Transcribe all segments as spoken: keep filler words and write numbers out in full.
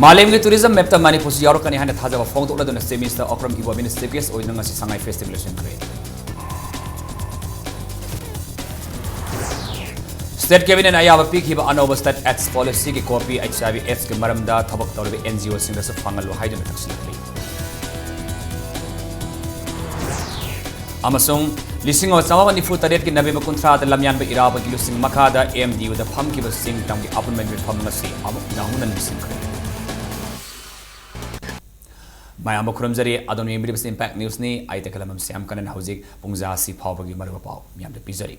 ꯃꯥꯂꯦꯝꯒꯤ tourism mapꯇ ꯃꯅꯤꯄꯨꯔꯁꯨ ꯌꯥꯎꯔꯛꯀꯅꯤ ꯍꯥꯏꯅ ꯊꯥꯖꯕ ꯐꯣꯡꯗꯣꯛꯂꯗꯨꯅ Chief Minister Okram ꯏꯕꯣꯕꯤꯅ Chief Guest ꯑꯣꯏꯗꯨꯅ ꯉꯁꯤ ꯁꯉꯥꯏ Festival ꯂꯣꯏꯁꯤꯟꯈ꯭ꯔꯦ꯫ State Cabinet ꯑꯌꯥꯕ ꯄꯤꯈꯤꯕ ꯑꯅꯧꯕ State AIDS Policyꯒꯤ copy HIV AIDSꯀꯤ ꯃꯔꯝꯗ ꯊꯕꯛ ꯇꯧꯔꯤꯕ NGOꯁꯤꯡꯗꯁꯨ ꯐꯪꯍꯜꯂꯨ ꯍꯥꯏꯗꯨꯅ ꯇꯛꯁꯤꯟꯈ꯭ꯔꯦ꯫ ꯑꯃꯁꯨꯡ ꯂꯤꯁꯤꯡ ꯑꯃ ꯆꯥꯃꯥꯄꯟ ꯅꯤꯐꯨ ꯇꯔꯦꯠꯀꯤ November ꯀꯨꯟꯊ꯭ꯔꯥꯗ ꯂꯝꯌꯥꯟꯕ ꯏꯔꯥꯕꯣꯠꯀꯤ ꯂꯨꯆꯤꯡ ꯃꯈꯥꯗ MDUꯗ ꯐꯝꯈꯤꯕ ꯆꯤꯡ ꯇꯝꯒꯤ ꯑꯄꯨꯟꯕ ꯃꯤꯐꯝ ꯉꯁꯤ ꯑꯃꯨꯛ ꯅꯧꯍꯧꯅ ꯅꯤꯡꯁꯤꯡꯈ꯭ꯔꯦ꯫ ꯃꯌꯥꯝꯕꯨ ꯈꯨꯔꯨꯝꯖꯔꯤ꯫ ꯑꯗꯣꯝꯅ ꯌꯦꯡꯕꯤꯔꯤꯕꯁꯤ Impact Newsꯅꯤ꯫ ꯑꯩ ꯇꯈꯦꯂꯝꯕꯝ ꯁ꯭ꯌꯥꯝ ꯀꯥꯅꯟ꯫ ꯍꯧꯖꯤꯛ ꯄꯨꯡꯖꯥ ꯑꯁꯤ ꯐꯥꯎꯕꯒꯤ ꯃꯔꯨꯑꯣꯏꯕ ꯄꯥꯎ ꯃꯤꯌꯥꯝꯗ ꯄꯤꯖꯔꯤ꯫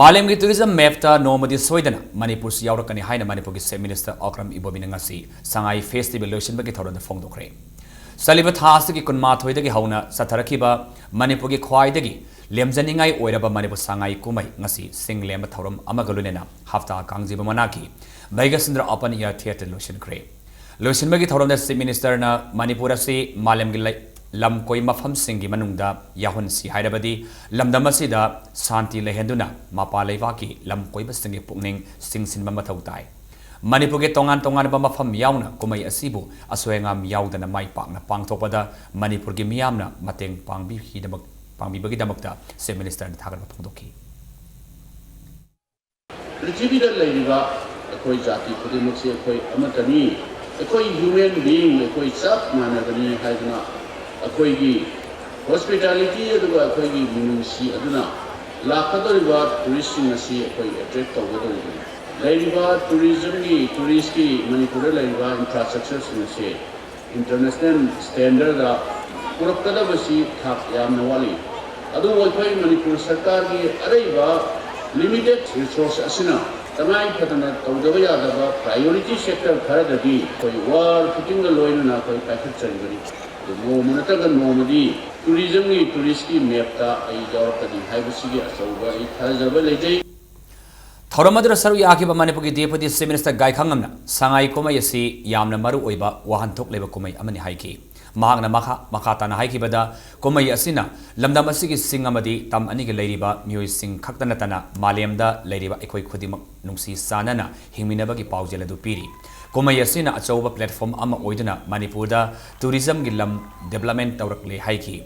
ꯃꯥꯂꯦꯝꯒꯤ tourism mapꯇ ꯅꯣꯡꯃꯗꯤ ꯁꯣꯏꯗꯅ ꯃꯅꯤꯄꯨꯔꯁꯨ ꯌꯥꯎꯔꯛꯀꯅꯤ ꯍꯥꯏꯅ ꯃꯅꯤꯄꯨꯔꯒꯤ Chief Minister ꯑꯣꯀ꯭ꯔꯝ ꯏꯕꯣꯕꯤꯅ ꯉꯁꯤ ꯁꯉꯥꯏ Festival ꯂꯣꯏꯁꯤꯟꯕꯒꯤ ꯊꯧꯔꯝꯗ ꯐꯣꯡꯗꯣꯛꯈ꯭ꯔꯦ꯫ ꯆꯠꯂꯤꯕ ꯊꯥ ꯑꯁꯤꯒꯤ ꯀꯨꯟꯃꯥꯊꯣꯏꯗꯒꯤ ꯍꯧꯅ ꯆꯠꯊꯔꯛꯈꯤꯕ ꯃꯅꯤꯄꯨꯔꯒꯤ ꯈ꯭ꯋꯥꯏꯗꯒꯤ ꯂꯦꯝꯖꯅꯤꯡꯉꯥꯏ ꯑꯣꯏꯔꯕ ꯃꯅꯤꯄꯨꯔ ꯁꯉꯥꯏ ꯀꯨꯝꯍꯩ ꯉꯁꯤ ꯆꯤꯡ ꯂꯦꯝꯕ ꯊꯧꯔꯝ ꯑꯃꯒ ꯂꯣꯏꯅꯅ ꯍꯞꯇꯥ ꯀꯥꯡꯖꯩꯕꯨꯡ ꯃꯅꯥꯛꯀꯤ ꯚꯩꯒ꯭ꯌꯥꯆꯟꯗ꯭ꯔ Open Air Theatre ꯂꯣꯏꯁꯤꯟꯈ꯭ꯔꯦ꯫ ꯂꯣꯏꯁꯤꯟꯕꯒꯤ ꯊꯧꯔꯝꯗ Chief Ministerꯅ ꯃꯅꯤꯄꯨꯔ ꯑꯁꯤ ꯃꯥꯂꯦꯝꯒꯤ ꯂꯩ-, ꯂꯝ ꯀꯣꯏ ꯃꯐꯝꯁꯤꯡꯒꯤ ꯃꯅꯨꯡꯗ ꯌꯥꯎꯍꯟꯁꯤ ꯍꯥꯏꯔꯕꯗꯤ ꯂꯝꯗꯝ ꯑꯁꯤꯗ ꯁꯥꯟꯇꯤ ꯂꯩꯍꯟꯗꯨꯅ ꯃꯄꯥꯟ ꯂꯩꯕꯥꯛꯀꯤ ꯂꯝ ꯀꯣꯏꯕꯁꯤꯡꯒꯤ ꯄꯨꯛꯅꯤꯡ ꯆꯤꯡꯁꯤꯟꯕ ꯃꯊꯧ ꯇꯥꯏ꯫ ꯃꯅꯤꯄꯨꯔꯒꯤ ꯇꯣꯉꯥꯟ ꯇꯣꯉꯥꯟꯕ ꯃꯐꯝ ꯌꯥꯎꯅ ꯀꯨꯝꯍꯩ ꯑꯁꯤꯕꯨ ꯑꯁꯣꯏ ꯑꯉꯥꯝ ꯌꯥꯎꯗꯅ ꯃꯥꯏ ꯄꯥꯛꯅ ꯄꯥꯡꯊꯣꯛꯄꯗ ꯃꯅꯤꯄꯨꯔꯒꯤ ꯃꯤꯌꯥꯝꯅ ꯃꯇꯦꯡ ꯄꯥꯡꯕꯤꯈꯤꯗꯃꯛ-, ꯄꯥꯡꯕꯤꯕꯒꯤꯗꯃꯛꯇ Chief Ministerꯅ ꯊꯥꯒꯠꯄ ꯐꯣꯡꯗꯣꯛꯈꯤ꯫ ꯄ꯭ꯔꯤꯊꯤꯕꯤꯗ ꯂꯩꯔꯤꯕ ꯑꯩꯈꯣꯏ ꯖꯥꯇꯤ ꯈꯨꯗꯤꯡꯃꯛꯁꯤ ꯑꯩꯈꯣꯏ ꯑꯃꯠꯇꯅꯤ, ꯑꯩꯈꯣꯏ human being, ꯑꯩꯈꯣꯏ ꯆꯞ ꯃꯥꯟꯅꯕꯅꯤ ꯍꯥꯏꯗꯨꯅ ꯑꯩꯈꯣꯏꯒꯤ hospitality ꯑꯗꯨꯒ ꯑꯩꯈꯣꯏꯒꯤ ꯃꯤꯅꯨꯡꯁꯤ ꯑꯗꯨꯅ ꯂꯥꯛꯀꯗꯧꯔꯤꯕ touristꯁꯤꯡ ꯑꯁꯤ ꯑꯩꯈꯣꯏ attract ꯇꯧꯒꯗꯧꯔꯤꯕꯅꯤ꯫ ꯂꯩꯔꯤꯕ tourismꯒꯤ, touristꯀꯤ ꯃꯅꯤꯄꯨꯔꯗ ꯂꯩꯔꯤꯕ infrastructureꯁꯤꯡ ꯑꯁꯤ international standardꯗ ꯄꯨꯔꯛꯀꯗꯕꯁꯤ ꯊꯥꯛ ꯌꯥꯝꯅ ꯋꯥꯠꯂꯤ꯫ ꯑꯗꯨꯕꯨ ꯑꯩꯈꯣꯏ ꯃꯅꯤꯄꯨꯔ ꯁꯔꯀꯥꯔꯒꯤ ꯑꯔꯩꯕ limited resource ꯑꯁꯤꯅ ꯇꯉꯥꯏ ꯐꯗꯅ ꯇꯧꯗꯕ ꯌꯥꯗꯕ priority sector ꯈꯔꯗꯗꯤ ꯑꯩꯈꯣꯏ ꯋꯥꯔ ꯐꯨꯇꯤꯡꯒ ꯂꯣꯏꯅꯅ ꯑꯩꯈꯣꯏ ꯄꯥꯏꯈꯠꯆꯔꯤꯕꯅꯤ꯫ ꯑꯗꯨ ꯅꯣꯡꯃ ꯅꯠꯇ꯭ꯔꯒ ꯅꯣꯡꯃꯗꯤ tourismꯒꯤ, touristꯀꯤ mapꯇ ꯑꯩ ꯌꯥꯎꯔꯛꯀꯅꯤ ꯍꯥꯏꯕꯁꯤꯒꯤ ꯑꯆꯧꯕ ꯑꯩ ꯊꯥꯖꯕ ꯂꯩꯖꯩ꯫ ꯊꯧꯔꯝ ꯑꯗꯨꯗ ꯁꯔꯨꯛ ꯌꯥꯈꯤꯕ ꯃꯅꯤꯄꯨꯔꯒꯤ Deputy Chief Minister ꯒꯥꯏꯈꯥꯉꯝꯅ ꯁꯉꯥꯏ ꯀꯨꯝꯍꯩ ꯑꯁꯤ ꯌꯥꯝꯅ ꯃꯔꯨ ꯑꯣꯏꯕ ꯋꯥꯍꯟꯊꯣꯛ ꯂꯩꯕ ꯀꯨꯝꯍꯩ ꯑꯃꯅꯤ ꯍꯥꯏꯈꯤ꯫ ꯃꯍꯥꯛꯅ ꯃꯈꯥ, ꯃꯈꯥ ꯇꯥꯅ ꯍꯥꯏꯈꯤꯕꯗ, ꯀꯨꯝꯍꯩ ꯑꯁꯤꯅ ꯂꯝꯗꯝ ꯑꯁꯤꯒꯤ ꯆꯤꯡ ꯑꯃꯗꯤ ꯇꯝ ꯑꯅꯤꯒꯤ ꯂꯩꯔꯤꯕ ꯃꯤꯑꯣꯏꯁꯤꯡ ꯈꯛꯇ ꯅꯠꯇꯅ ꯃꯥꯂꯦꯝꯗ ꯂꯩꯔꯤꯕ ꯑꯩꯈꯣꯏ ꯈꯨꯗꯤꯡꯃꯛ ꯅꯨꯡꯁꯤ ꯆꯥꯟꯅꯅ ꯍꯤꯡꯃꯤꯟꯅꯕꯒꯤ ꯄꯥꯎꯖꯦꯜ ꯑꯗꯨ ꯄꯤꯔꯤ꯫ ꯀꯨꯝꯍꯩ ꯑꯁꯤꯅ ꯑꯆꯧꯕ platform ꯑꯃ ꯑꯣꯏꯗꯨꯅ ꯃꯅꯤꯄꯨꯔꯗ tourismꯒꯤ ꯂꯝ development ꯇꯧꯔꯛꯂꯦ ꯍꯥꯏꯈꯤ꯫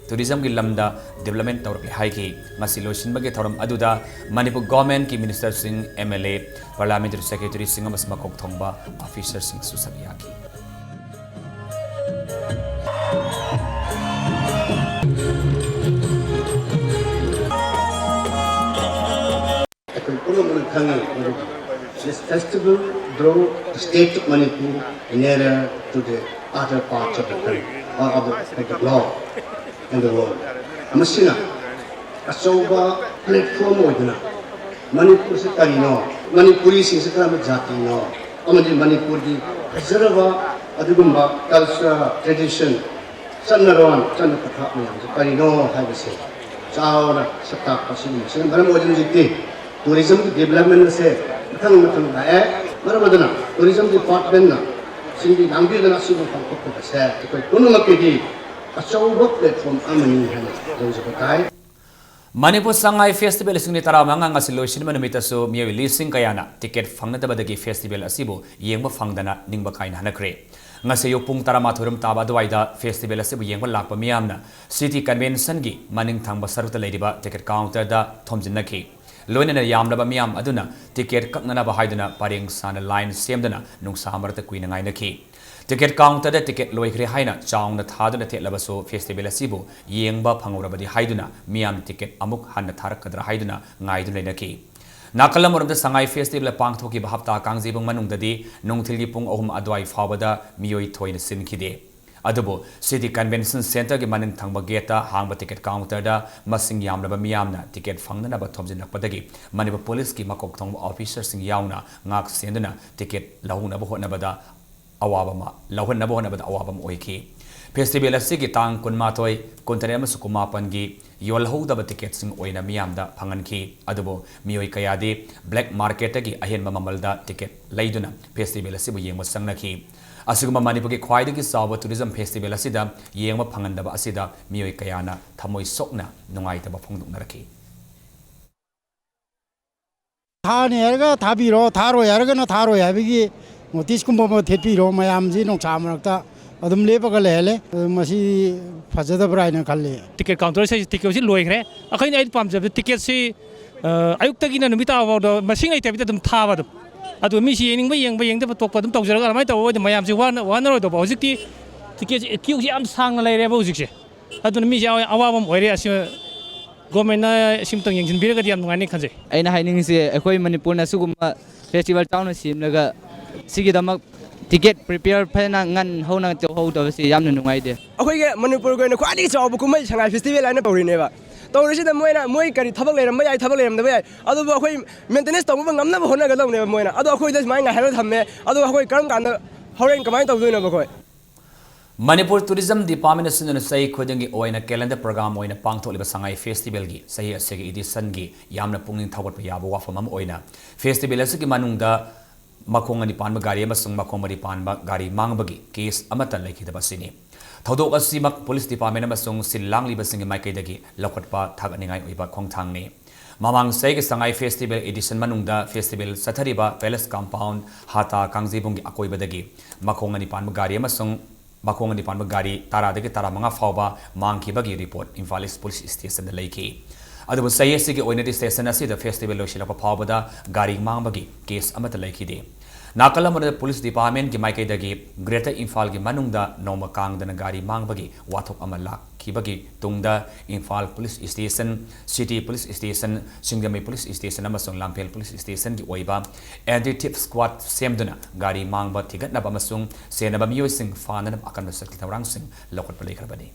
Tourismꯒꯤ ꯂꯝꯗ development ꯇꯧꯔꯛꯂꯦ ꯍꯥꯏꯈꯤ꯫ ꯉꯁꯤ ꯂꯣꯏꯁꯤꯟꯕꯒꯤ ꯊꯧꯔꯝ ꯑꯗꯨꯗ ꯃꯅꯤꯄꯨꯔ governmentꯀꯤ ministerꯁꯤꯡ, MLA, parliamentary secretaryꯁꯤꯡ ꯑꯃꯁꯨꯡ ꯃꯀꯣꯛ ꯊꯣꯡꯕ officerꯁꯤꯡꯁꯨ ꯁꯔꯨꯛ ꯌꯥꯈꯤ꯫ ꯑꯩꯈꯣꯏ ꯄꯨꯝꯅꯃꯛꯅ ꯈꯪꯉꯤ, ꯃꯗꯨ this festival draw the state of Manipur nearer to the other parts of the country or of the, of the globe and the world. ꯃꯁꯤꯅ ꯑꯆꯧꯕ platform ꯑꯣꯏꯗꯨꯅ ꯃꯅꯤꯄꯨꯔꯁꯤ ꯀꯔꯤꯅꯣ, ꯃꯅꯤꯄꯨꯔꯤꯁꯤꯡꯁꯤ ꯀꯔꯝꯕ ꯖꯥꯇꯤꯅꯣ, ꯑꯃꯗꯤ ꯃꯅꯤꯄꯨꯔꯒꯤ ꯐꯖꯔꯕ ꯑꯗꯨꯒꯨꯝꯕ culture, tradition, ꯆꯠꯅꯔꯣꯟ, ꯆꯠꯅ ꯄꯊꯥꯞ ꯃꯌꯥꯝꯁꯦ ꯀꯔꯤꯅꯣ ꯍꯥꯏꯕꯁꯦ ꯆꯥꯎꯅ ꯁꯛ ꯇꯥꯛꯄ ꯑꯁꯤꯒꯨꯝꯕꯁꯤꯅ ꯃꯔꯝ ꯑꯣꯏꯗꯨꯅ ꯍꯧꯖꯤꯛꯇꯤ tourismꯒꯤ development ꯑꯁꯦ ꯃꯊꯪ ꯃꯊꯪ ꯂꯥꯛꯑꯦ꯫ ꯃꯔꯝ ꯑꯗꯨꯅ tourism departmentꯅ ꯁꯤꯟꯕꯤ ꯂꯥꯡꯕꯤꯗꯨꯅ ꯑꯁꯤꯒꯨꯝꯕ ꯄꯥꯡꯊꯣꯛꯄ ꯑꯁꯦ ꯑꯩꯈꯣꯏ ꯄꯨꯝꯅꯃꯛꯀꯤꯗꯤ ꯑꯆꯧꯕ platform ꯑꯃꯅꯤ ꯍꯥꯏꯅ ꯂꯧꯖꯕ ꯇꯥꯏ꯫ ꯃꯅꯤꯄꯨꯔ ꯁꯉꯥꯏ festival ꯂꯤꯁꯤꯡ ꯑꯅꯤ ꯇꯔꯥꯃꯉꯥ ꯉꯁꯤ ꯂꯣꯏꯁꯤꯟꯕ ꯅꯨꯃꯤꯠꯇꯁꯨ ꯃꯤꯑꯣꯏ ꯂꯤꯁꯤꯡ ꯀꯌꯥꯅ ticket ꯐꯪꯅꯗꯕꯗꯒꯤ festival ꯑꯁꯤꯕꯨ ꯌꯦꯡꯕ ꯐꯪꯗꯅ ꯅꯤꯡꯕ ꯀꯥꯏꯅ ꯍꯟꯅꯈ꯭ꯔꯦ꯫ ꯉꯁꯤ ꯑꯌꯨꯛ ꯄꯨꯡ ꯇꯔꯥꯃꯥꯊꯣꯏ ꯔꯣꯝ ꯇꯥꯕ ꯑꯗꯨꯋꯥꯏꯗ festival ꯑꯁꯤꯕꯨ ꯌꯦꯡꯕ ꯂꯥꯛꯄ ꯃꯤꯌꯥꯝꯅ City Conventionꯒꯤ ꯃꯅꯤꯡ ꯊꯪꯕ ꯁꯔꯨꯛꯇ ꯂꯩꯔꯤꯕ ticket counterꯗ ꯊꯣꯝꯖꯤꯟꯅꯈꯤ꯫ ꯂꯣꯏꯅꯅ ꯌꯥꯝꯂꯕ ꯃꯤꯌꯥꯝ ꯑꯗꯨꯅ ticket ꯀꯛꯅꯅꯕ ꯍꯥꯏꯗꯨꯅ ꯄꯔꯦꯡ ꯁꯥꯅ line ꯁꯦꯝꯗꯨꯅ ꯅꯨꯡꯁꯥ ꯃꯔꯛꯇ ꯀꯨꯏꯅ ꯉꯥꯏꯅꯈꯤ꯫ Ticket counterꯗ ticket ꯂꯣꯏꯈ꯭ꯔꯦ ꯍꯥꯏꯅ ꯆꯥꯎꯅ ꯊꯥꯗꯨꯅ ꯊꯦꯠꯂꯕꯁꯨ festival ꯑꯁꯤꯕꯨ ꯌꯦꯡꯕ ꯐꯪꯍꯧꯔꯕꯗꯤ ꯍꯥꯏꯗꯨꯅ ꯃꯤꯌꯥꯝꯅ ticket ꯑꯃꯨꯛ ꯍꯟꯅ ꯊꯥꯔꯛꯀꯗ꯭ꯔꯥ ꯍꯥꯏꯗꯨꯅ ꯉꯥꯏꯗꯨꯅ ꯂꯩꯅꯈꯤ꯫ ꯅꯥꯀꯜ ꯑꯃꯔꯣꯝꯗ ꯁꯉꯥꯏ festival ꯄꯥꯡꯊꯣꯛꯈꯤꯕ ꯍꯞꯇꯥ ꯀꯥꯡꯖꯩꯕꯨꯡ ꯃꯅꯨꯡꯗꯗꯤ ꯅꯨꯡꯊꯤꯜꯒꯤ ꯄꯨꯡ ꯑꯍꯨꯝ ꯑꯗꯨꯋꯥꯏ ꯐꯥꯎꯕꯗ ꯃꯤꯑꯣꯏ ꯊꯣꯏꯅ ꯆꯤꯟꯈꯤꯗꯦ꯫ ꯑꯗꯨꯕꯨ City Convention Centreꯒꯤ ꯃꯅꯤꯡ ꯊꯪꯕ gateꯇ ꯍꯥꯡꯕ ticket counterꯗ ꯃꯁꯤꯡ ꯌꯥꯝꯂꯕ ꯃꯤꯌꯥꯝꯅ ticket ꯐꯪꯅꯅꯕ ꯊꯣꯝꯖꯤꯜꯂꯛꯄꯗꯒꯤ ꯃꯅꯤꯄꯨꯔ policeꯀꯤ ꯃꯀꯣꯛ ꯊꯣꯡꯕ officerꯁꯤꯡ ꯌꯥꯎꯅ ꯉꯥꯛ ꯁꯦꯟꯗꯨꯅ ticket ꯂꯧꯍꯧꯅꯕ ꯍꯣꯠꯅꯕꯗ ꯑꯋꯥꯕ ꯑꯃ, ꯂꯧꯍꯟꯅꯕ ꯍꯣꯠꯅꯕꯗ ꯑꯋꯥꯕ ꯑꯃ ꯑꯣꯏꯈꯤ꯫ Festival ꯑꯁꯤꯒꯤ ꯇꯥꯡ ꯀꯨꯟꯃꯥꯊꯣꯏ, ꯀꯨꯟꯇꯔꯦꯠ ꯑꯃꯁꯨꯡ ꯀꯨꯟꯃꯥꯄꯟꯒꯤ ꯌꯣꯜꯍꯧꯗꯕ ticketꯁꯤꯡ ꯑꯣꯏꯅ ꯃꯤꯌꯥꯝꯗ ꯐꯪꯍꯟꯈꯤ꯫ ꯑꯗꯨꯕꯨ ꯃꯤꯑꯣꯏ ꯀꯌꯥꯗꯤ black marketꯇꯒꯤ ꯑꯍꯦꯟꯕ ꯃꯃꯜꯗ ticket ꯂꯩꯗꯨꯅ festival ꯑꯁꯤꯕꯨ ꯌꯦꯡꯕ ꯆꯪꯅꯈꯤ꯫ ꯑꯁꯤꯒꯨꯝꯕ ꯃꯅꯤꯄꯨꯔꯒꯤ ꯈ꯭ꯋꯥꯏꯗꯒꯤ ꯆꯥꯎꯕ tourism festival ꯑꯁꯤꯗ ꯌꯦꯡꯕ ꯐꯪꯍꯟꯗꯕ ꯑꯁꯤꯗ ꯃꯤꯑꯣꯏ ꯀꯌꯥꯅ ꯊꯃꯣꯏ ꯁꯣꯛꯅ ꯅꯨꯡꯉꯥꯏꯇꯕ ꯐꯣꯡꯗꯣꯛꯅꯔꯛꯈꯤ꯫ ꯊꯥꯅꯤ ꯍꯥꯏꯔꯒ ꯊꯥꯕꯤꯔꯣ, ꯊꯥꯔꯣꯏ ꯍꯥꯏꯔꯒꯅ ꯊꯥꯔꯣꯏ ꯍꯥꯏꯕꯒꯤ ꯅꯣꯇꯤꯁꯀꯨꯝꯕ ꯑꯃ ꯊꯦꯠꯄꯤꯔꯣ, ꯃꯌꯥꯝꯁꯤ ꯅꯨꯡꯁꯥ ꯃꯔꯛꯇ ꯑꯗꯨꯝ ꯂꯦꯞꯄꯒ ꯂꯩꯍꯜꯂꯦ꯫ ꯑꯗꯨ ꯃꯁꯤ ꯐꯖꯗꯕ꯭ꯔꯥ ꯍꯥꯏꯅ ꯈꯜꯂꯤ꯫ ꯇꯤꯀꯦꯠ ꯀꯥꯎꯟꯇꯔꯁꯦ, ꯇꯤꯀꯦꯠꯁꯤ ꯂꯣꯏꯈ꯭ꯔꯦ꯫ ꯑꯩꯈꯣꯏꯅ, ꯑꯩꯅ ꯄꯥꯝꯖꯕꯗ ꯇꯤꯀꯦꯠꯁꯤ, ꯑ, ꯑꯌꯨꯛꯇꯒꯤꯅ ꯅꯨꯃꯤꯠ ꯇꯥꯕ ꯐꯥꯎꯗ ꯃꯁꯤꯡ ꯂꯩꯇꯕꯤꯗ ꯑꯗꯨꯝ ꯊꯥꯕ ꯑꯗꯨꯝ꯫ ꯑꯗꯨ ꯃꯤꯁꯤ ꯌꯦꯡꯅꯤꯡꯕ ꯌꯦꯡꯕ, ꯌꯦꯡꯗꯕ ꯇꯣꯛꯄ ꯑꯗꯨꯝ ꯇꯧꯖꯔꯒ ꯑꯗꯨꯃꯥꯏꯅ ꯇꯧꯕ ꯑꯣꯏꯗꯤ ꯃꯌꯥꯝꯁꯤ ꯋꯥꯅ-, ꯋꯥꯅꯔꯣꯏꯗꯧꯕ꯫ ꯍꯧꯖꯤꯛꯇꯤ ꯇꯤꯀꯦꯠꯁꯤ ꯀ꯭ꯌꯨꯁꯤ ꯌꯥꯝ ꯁꯥꯡꯅ ꯂꯩꯔꯦꯕ ꯍꯧꯖꯤꯛꯁꯦ꯫ ꯑꯗꯨꯅ ꯃꯤꯁꯦ ꯑꯋꯥ-, ꯑꯋꯥꯕ ꯑꯃ ꯑꯣꯏꯔꯦ꯫ ꯑꯁꯤ ꯒꯣꯔꯃꯦꯟꯅ ꯁꯤꯃꯇꯪ ꯌꯦꯡꯁꯤꯟꯕꯤꯔꯒꯗꯤ ꯌꯥꯝ ꯅꯨꯡꯉꯥꯏꯅꯤ ꯈꯟꯖꯩ꯫ ꯑꯩꯅ ꯍꯥꯏꯅꯤꯡꯉꯤꯁꯦ, ꯑꯩꯈꯣꯏ ꯃꯅꯤꯄꯨꯔꯅ ꯁꯤꯒꯨꯝꯕ ꯐꯦꯁꯇꯤꯚꯦꯜ ꯆꯥꯎꯅ ꯁꯦꯝꯂꯒ ꯁꯤꯒꯤꯗꯃꯛ ꯇꯤꯀꯦꯠ ꯄ꯭ꯔꯤꯄꯦꯌꯔ ꯐꯖꯅ ꯉꯟ ꯍꯧꯅ ꯇꯧꯍꯧꯗꯕꯁꯤ ꯌꯥꯝꯅ ꯅꯨꯡꯉꯥꯏꯇꯦ꯫ ꯑꯩꯈꯣꯏꯒꯤ ꯃꯅꯤꯄꯨꯔꯒꯤ ꯑꯣꯏꯅ ꯈ꯭ꯋꯥꯏꯗꯒꯤ ꯆꯥꯎꯕ ꯀꯨꯝꯍꯩ ꯁꯉꯥꯏ ꯐꯦꯁꯇꯤꯚꯦꯜ ꯍꯥꯏꯅ ꯇꯧꯔꯤꯅꯦꯕ꯫ ꯇꯧꯔꯤꯁꯤꯗ ꯃꯣꯏꯅ, ꯃꯣꯏ ꯀꯔꯤ ꯊꯕꯛ ꯂꯩꯔꯝꯕ ꯌꯥꯏ, ꯊꯕꯛ ꯂꯩꯔꯝꯗꯕ ꯌꯥꯏ, ꯑꯗꯨꯕꯨ ꯑꯩꯈꯣꯏ ꯃꯦꯟꯇꯦꯅꯦꯟꯁ ꯇꯧꯅꯕ ꯉꯝꯅꯕ ꯍꯣꯠꯅꯒꯗꯧꯅꯦꯕ ꯃꯣꯏꯅ꯫ ꯑꯗꯣ ꯑꯩꯈꯣꯏꯗ ꯁꯨꯃꯥꯏꯅ ꯉꯥꯏꯍꯜꯂ ꯊꯝꯃꯦ꯫ ꯑꯗꯣ ꯑꯩꯈꯣꯏ ꯀꯔꯝ ꯀꯥꯟꯗ ꯍꯣꯔꯦꯟ ꯀꯃꯥꯏꯅ ꯇꯧꯗꯣꯏꯅꯣꯕ ꯑꯩꯈꯣꯏ? ꯃꯅꯤꯄꯨꯔ ꯇꯨꯔꯤꯖꯝ ꯗꯤꯄꯥꯔꯠꯃꯦꯟꯠꯅ ꯁꯤꯟꯗꯨꯅ ꯆꯍꯤ ꯈꯨꯗꯤꯡꯒꯤ ꯑꯣꯏꯅ ꯀꯦꯂꯦꯟꯗꯔ ꯄ꯭ꯔꯣꯒ꯭ꯔꯥꯝ ꯑꯣꯏꯅ ꯄꯥꯡꯊꯣꯛꯂꯤꯕ ꯁꯉꯥꯏ ꯐꯦꯁꯇꯤꯚꯦꯜꯒꯤ ꯆꯍꯤ ꯑꯁꯤꯒꯤ ꯏꯗꯤꯁꯟꯒꯤ ꯌꯥꯝꯅ ꯄꯨꯛꯅꯤꯡ ꯊꯧꯒꯠꯄ ꯌꯥꯕ ꯋꯥꯐꯝ ꯑꯃ ꯑꯣꯏꯅ ꯐꯦꯁꯇꯤꯚꯦꯜ ꯑꯁꯤꯒꯤ ꯃꯅꯨꯡꯗ ꯃꯈꯣꯡ ꯑꯅꯤ ꯄꯥꯟꯕ ꯒꯥꯔꯤ ꯑꯃꯁꯨꯡ ꯃꯈꯣꯡ ꯃꯔꯤ ꯄꯥꯟꯕ ꯒꯥꯔꯤ ꯃꯥꯡꯕꯒꯤ ꯀꯦꯁ ꯑꯃꯠꯇ ꯂꯩꯈꯤꯗꯕ ꯑꯁꯤꯅꯤ꯫ ꯊꯧꯗꯣꯛ ꯑꯁꯤꯃꯛ ꯄꯨꯂꯤꯁ ꯗꯤꯄꯥꯔꯠꯃꯦꯟꯠ ꯑꯃꯁꯨꯡ ꯁꯤꯜ ꯂꯥꯡꯂꯤꯕꯁꯤꯡꯒꯤ ꯃꯥꯏꯀꯩꯗꯒꯤ ꯂꯧꯈꯠꯄ ꯊꯥꯒꯠꯅꯤꯡꯉꯥꯏ ꯑꯣꯏꯕ ꯈꯣꯡꯊꯥꯡꯅꯤ꯫ ꯃꯃꯥꯡ ꯆꯍꯤꯒꯤ ꯁꯉꯥꯏ ꯐꯦꯁꯇꯤꯚꯦꯜ ꯏꯗꯤꯁꯟ ꯃꯅꯨꯡꯗ ꯐꯦꯁꯇꯤꯚꯦꯜ ꯆꯠꯊꯔꯤꯕ ꯄꯦꯂꯦꯁ ꯀꯝꯄꯥꯎꯟ, ꯍꯥꯇꯥ ꯀꯥꯡꯖꯩꯕꯨꯡꯒꯤ ꯑꯀꯣꯏꯕꯗꯒꯤ ꯃꯈꯣꯡ ꯑꯅꯤ ꯄꯥꯟꯕ ꯒꯥꯔꯤ ꯑꯃꯁꯨꯡ ꯃꯈꯣꯡ ꯑꯅꯤ ꯄꯥꯟꯕ ꯒꯥꯔꯤ ꯇꯔꯥꯗꯒꯤ ꯇꯔꯥꯃꯉꯥ ꯐꯥꯎꯕ ꯃꯥꯡꯈꯤꯕꯒꯤ ꯔꯤꯄꯣꯔꯠ ꯏꯝꯐꯥꯜ ꯏꯁ ꯄꯨꯂꯤꯁ ꯁ꯭ꯇꯦꯁꯟꯗ ꯂꯩꯈꯤ꯫ ꯑꯗꯨꯕꯨ ꯆꯍꯤ ꯑꯁꯤꯒꯤ ꯑꯣꯏꯅꯗꯤ ꯁ꯭ꯇꯦꯁꯟ ꯑꯁꯤꯗ ꯐꯦꯁꯇꯤꯚꯦꯜ ꯂꯣꯏꯁꯤꯜꯂꯛꯄ ꯐꯥꯎꯕꯗ ꯒꯥꯔꯤ ꯃꯥꯡꯕꯒꯤ ꯀꯦꯁ ꯑꯃꯠꯇ ꯂꯩꯈꯤꯗꯦ꯫ ꯅꯥꯀꯜ ꯑꯃꯗ ꯄꯨꯂꯤꯁ ꯗꯤꯄꯥꯔꯠꯃꯦꯟꯠꯀꯤ ꯃꯥꯏꯀꯩꯗꯒꯤ ꯒ꯭ꯔꯦꯇꯔ ꯏꯝꯐꯥꯜꯒꯤ ꯃꯅꯨꯡꯗ ꯅꯣꯡꯃ ꯀꯥꯡꯗꯅ ꯒꯥꯔꯤ ꯃꯥꯡꯕꯒꯤ ꯋꯥꯊꯣꯛ ꯑꯃ ꯂꯥꯛꯈꯤꯕꯒꯤ ꯇꯨꯡꯗ Imphal police station, city police station, Singjamei police station ꯑꯃꯁꯨꯡ ꯂꯝꯐꯦꯜ ꯄꯨꯂꯤꯁ ꯁ꯭ꯇꯦꯁꯟꯒꯤ ꯑꯣꯏꯕ ꯑꯦꯟꯇꯤ ꯊꯤꯐ ꯁ꯭ꯀ꯭ꯋꯥꯗ ꯁꯦꯝꯗꯨꯅ ꯒꯥꯔꯤ ꯃꯥꯡꯕ ꯊꯤꯒꯠꯅꯕ ꯑꯃꯁꯨꯡ ꯁꯦꯟꯅꯕ ꯃꯤꯑꯣꯏꯁꯤꯡ ꯐꯥꯅꯅꯕ ꯑꯀꯟꯕ ꯆꯠꯈꯤ ꯊꯧꯔꯥꯡꯁꯤꯡ ꯂꯧꯈꯠꯄ ꯂꯩꯈ꯭ꯔꯕꯅꯤ꯫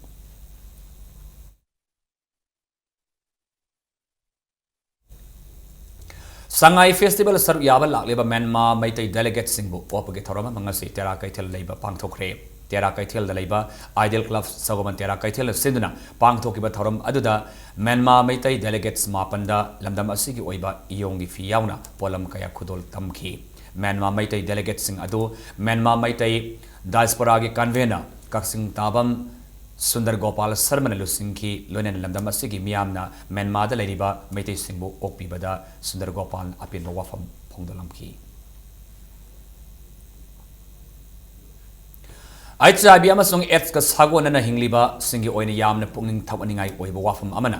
ꯁꯉꯥꯏ ꯐꯦꯁꯇꯤꯚꯦꯜ ꯁꯔꯨꯛ ꯌꯥꯕ ꯂꯥꯛꯂꯤꯕ ꯃ꯭ꯌꯥꯟꯃꯥꯔ ꯃꯩꯇꯩ ꯗꯦꯂꯤꯒꯦꯠꯁꯤꯡꯕꯨ ꯑꯣꯛꯄꯒꯤ ꯊꯧꯔꯝ ꯑꯃ ꯉꯁꯤ ꯇꯦꯔꯥ ꯀꯩꯊꯦꯜ ꯂꯩꯕ ꯄꯥꯡꯊꯣꯛꯈ꯭ꯔꯦ꯫ ꯇꯦꯔꯥ ꯀꯩꯊꯦꯜꯗ ꯂꯩꯕ ꯑꯥꯏꯗꯤꯌꯦꯜ ꯀ꯭ꯂꯕ ꯁꯒꯣꯜꯕꯟ ꯇꯦꯔꯥ ꯀꯩꯊꯦꯜꯅ ꯁꯤꯟꯗꯨꯅ ꯄꯥꯡꯊꯣꯛꯈꯤꯕ ꯊꯧꯔꯝ ꯑꯗꯨꯗ ꯃ꯭ꯌꯥꯟꯃꯥꯔ ꯃꯩꯇꯩ ꯗꯦꯂꯤꯒꯦꯠꯁ ꯃꯥꯄꯟꯗ ꯂꯝꯗꯝ ꯑꯁꯤꯒꯤ ꯑꯣꯏꯕ ꯏꯌꯣꯡꯒꯤ ꯐꯤ ꯌꯥꯎꯅ ꯄꯣꯠꯂꯝ ꯀꯌꯥ ꯈꯨꯗꯣꯜ ꯇꯝꯈꯤ꯫ ꯃ꯭ꯌꯥꯟꯃꯥꯔ ꯃꯩꯇꯩ ꯗꯦꯂꯤꯒꯦꯠꯁꯤꯡ ꯑꯗꯨ ꯃ꯭ꯌꯥꯟꯃꯥꯔ ꯃꯩꯇꯩ ꯗꯥꯏꯁꯄꯣꯔꯥꯒꯤ ꯀꯟꯚꯦꯅꯔ ꯀꯛꯆꯤꯡ ꯇꯥꯕꯝ ꯁꯨꯟꯗꯔ ꯒꯣꯄꯥꯜ ꯁꯔꯃꯅ ꯂꯨꯆꯤꯡꯈꯤ꯫ ꯂꯣꯏꯅꯅ ꯂꯝꯗꯝ ꯑꯁꯤꯒꯤ ꯃꯤꯌꯥꯝꯅ ꯃ꯭ꯌꯥꯟꯃꯥꯔꯗ ꯂꯩꯔꯤꯕ ꯃꯩꯇꯩꯁꯤꯡꯕꯨ ꯑꯣꯛꯄꯤꯕꯗ ꯁꯨꯟꯗꯔ ꯒꯣꯄꯥꯜꯅ ꯑꯄꯦꯟꯕ ꯋꯥꯐꯝ ꯐꯣꯡꯗꯣꯛꯂꯝꯈꯤ꯫ ꯑꯩꯆ ꯑꯥꯏ ꯚꯤ ꯑꯃꯁꯨꯡ ꯑꯦꯗꯁꯀ ꯁꯥꯒꯣꯟꯅꯅ ꯍꯤꯡꯂꯤꯕꯁꯤꯡꯒꯤ ꯑꯣꯏꯅ ꯌꯥꯝꯅ ꯄꯨꯛꯅꯤꯡ ꯊꯧꯒꯠꯅꯤꯡꯉꯥꯏ ꯑꯣꯏꯕ ꯋꯥꯐꯝ ꯑꯃꯅ,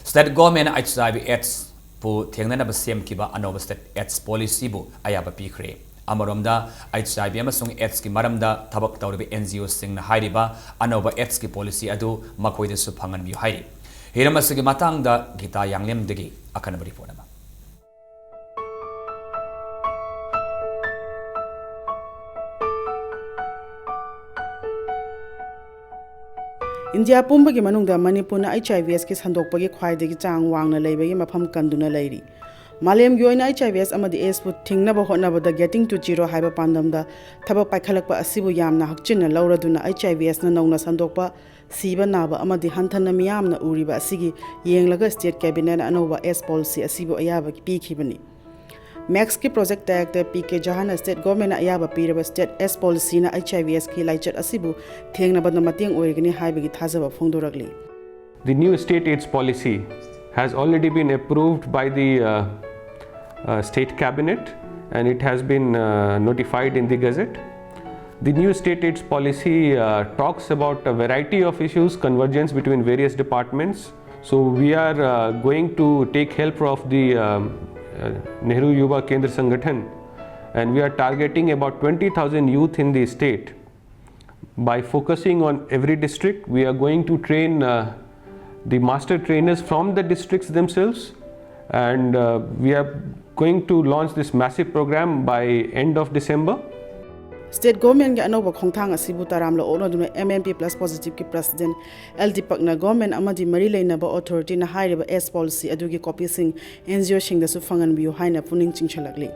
ꯁ꯭ꯇꯦꯠ ꯒꯣꯔꯃꯦꯟꯅ ꯑꯩꯆ ꯑꯥꯏ ꯚꯤ ꯑꯦꯗꯁꯄꯨ ꯊꯦꯡꯅꯅꯕ ꯁꯦꯝꯈꯤꯕ ꯑꯅꯧꯕ ꯁ꯭ꯇꯦꯠ ꯑꯦꯗꯁ ꯄꯣꯂꯤꯁꯤꯕꯨ ꯑꯌꯥꯕ ꯄꯤꯈ꯭ꯔꯦ꯫ ꯑꯃꯔꯣꯝꯗ, ꯑꯩꯆ ꯑꯥꯏ ꯚꯤ ꯑꯃꯁꯨꯡ ꯑꯦꯗꯁꯀꯤ ꯃꯔꯝꯗ ꯊꯕꯛ ꯇꯧꯔꯤꯕ ꯑꯦꯟ ꯖꯤ ꯑꯣꯁꯤꯡꯅ ꯍꯥꯏꯔꯤꯕ ꯑꯅꯧꯕ ꯑꯦꯗꯁꯀꯤ ꯄꯣꯂꯤꯁꯤ ꯑꯗꯨ ꯃꯈꯣꯏꯗꯁꯨ ꯐꯪꯍꯟꯕꯤꯌꯨ ꯍꯥꯏꯔꯤ꯫ ꯍꯤꯔꯝ ꯑꯁꯤꯒꯤ ꯃꯇꯥꯡꯗ ꯒꯤꯇꯥ ꯌꯥꯡꯂꯦꯝꯗꯒꯤ ꯑꯈꯟꯅꯕ ꯔꯤꯄꯣꯔꯠ ꯑꯃ꯫ ꯏꯟꯗꯤꯌꯥ ꯄꯨꯝꯕꯒꯤ ꯃꯅꯨꯡꯗ ꯃꯅꯤꯄꯨꯔꯅ ꯑꯩꯆ ꯑꯥꯏ ꯚꯤ ꯑꯦꯁꯀꯤ ꯁꯟꯗꯣꯛꯄꯒꯤ ꯈ꯭ꯋꯥꯏꯗꯒꯤ ꯆꯥꯡ ꯋꯥꯡꯅ ꯂꯩꯕꯒꯤ ꯃꯐꯝ ꯀꯟꯗꯨꯅ ꯂꯩꯔꯤ꯫ ꯃꯥꯂꯦꯝꯒꯤ ꯑꯣꯏꯅ ꯑꯩꯆ ꯑꯥꯏ ꯚꯤ ꯑꯦꯁ ꯑꯃꯗꯤ ꯑꯦꯗꯁꯄꯨ ꯊꯤꯡꯅꯕ ꯍꯣꯠꯅꯕꯗ Getting to Zero ꯍꯥꯏꯕ ꯄꯥꯟꯗꯝꯗ ꯊꯕꯛ ꯄꯥꯏꯈꯠꯂꯛꯄ ꯑꯁꯤꯕꯨ ꯌꯥꯝꯅ ꯍꯛꯆꯤꯟꯅ ꯂꯧꯔꯗꯨꯅ, ꯑꯩꯆ ꯑꯥꯏ ꯚꯤ ꯑꯦꯁꯅ ꯅꯧꯅ ꯁꯟꯗꯣꯛꯄ, ꯁꯤꯕ ꯅꯥꯕ ꯑꯃꯗꯤ ꯍꯟꯊꯅ ꯃꯤꯌꯥꯝꯅ ꯎꯔꯤꯕ ꯑꯁꯤꯒꯤ ꯌꯦꯡꯂꯒ ꯁ꯭ꯇꯦꯠ ꯀꯦꯕꯤꯅꯦꯠꯅ ꯑꯅꯧꯕ ꯑꯦꯗꯁ ꯄꯣꯂꯤꯁꯤ ꯑꯁꯤꯕꯨ ꯑꯌꯥꯕ ꯄꯤꯈꯤꯕꯅꯤ꯫ ꯃꯦꯛꯁꯀꯤ ꯄ꯭ꯔꯣꯖꯦꯛ ꯗꯥꯏꯔꯦꯛꯇꯔ ꯄꯤ ꯀꯦ ꯖꯍꯥꯟꯅ ꯁ꯭ꯇꯦꯠ ꯒꯣꯔꯃꯦꯟꯅ ꯑꯌꯥꯕ ꯄꯤꯔꯕ ꯁ꯭ꯇꯦꯠ ꯑꯦꯗꯁ ꯄꯣꯂꯤꯁꯤꯅ ꯑꯩꯆ ꯑꯥꯏ ꯚꯤ ꯑꯦꯁꯀꯤ ꯂꯥꯏꯆꯠ ꯑꯁꯤꯕꯨ ꯊꯦꯡꯅꯕꯗ ꯃꯇꯦꯡ ꯑꯣꯏꯔꯒꯅꯤ ꯍꯥꯏꯕꯒꯤ ꯊꯥꯖꯕ ꯐꯣꯡꯗꯣꯔꯛꯂꯤ꯫ The new state aids policy has already been approved by the uh, uh, state cabinet, and it has been uh, notified in the gazette. The new state aids policy uh, talks about a variety of issues, convergence between various departments. So we are uh, going to take help of the um, uh, Nehru Yuva Kendra Sangathan, and we are targeting about twenty thousand youth in the state. By focusing on every district, we are going to train uh, the master trainers from the districts themselves, and uh, we are going to launch this massive program by end of December. State ꯒꯣꯔꯃꯦꯟꯒꯤ ꯑꯅꯧꯕ ꯈꯣꯡꯊꯥꯡ ꯑꯁꯤꯕꯨ ꯇꯔꯥꯝꯅ ꯑꯣꯛꯅꯗꯨꯅ M N P plus ꯄꯣꯖꯤꯇꯤꯚꯀꯤ president L ꯗꯤꯄꯛꯅ government ꯑꯃꯗꯤ ꯃꯔꯤ ꯂꯩꯅꯕ ꯑꯣꯊꯣꯔꯤꯇꯤꯅ ꯍꯥꯏꯔꯤꯕ ꯑꯦꯗꯁ ꯄꯣꯂꯤꯁꯤ ꯑꯗꯨꯒꯤ ꯀꯣꯄꯤꯁꯤꯡ ꯑꯦꯟ ꯖꯤ ꯑꯣꯁꯤꯡꯗꯁꯨ ꯐꯪꯍꯟꯕꯤꯌꯨ ꯍꯥꯏꯅ ꯄꯨꯛꯅꯤꯡ ꯆꯤꯡꯁꯤꯜꯂꯛꯂꯤ꯫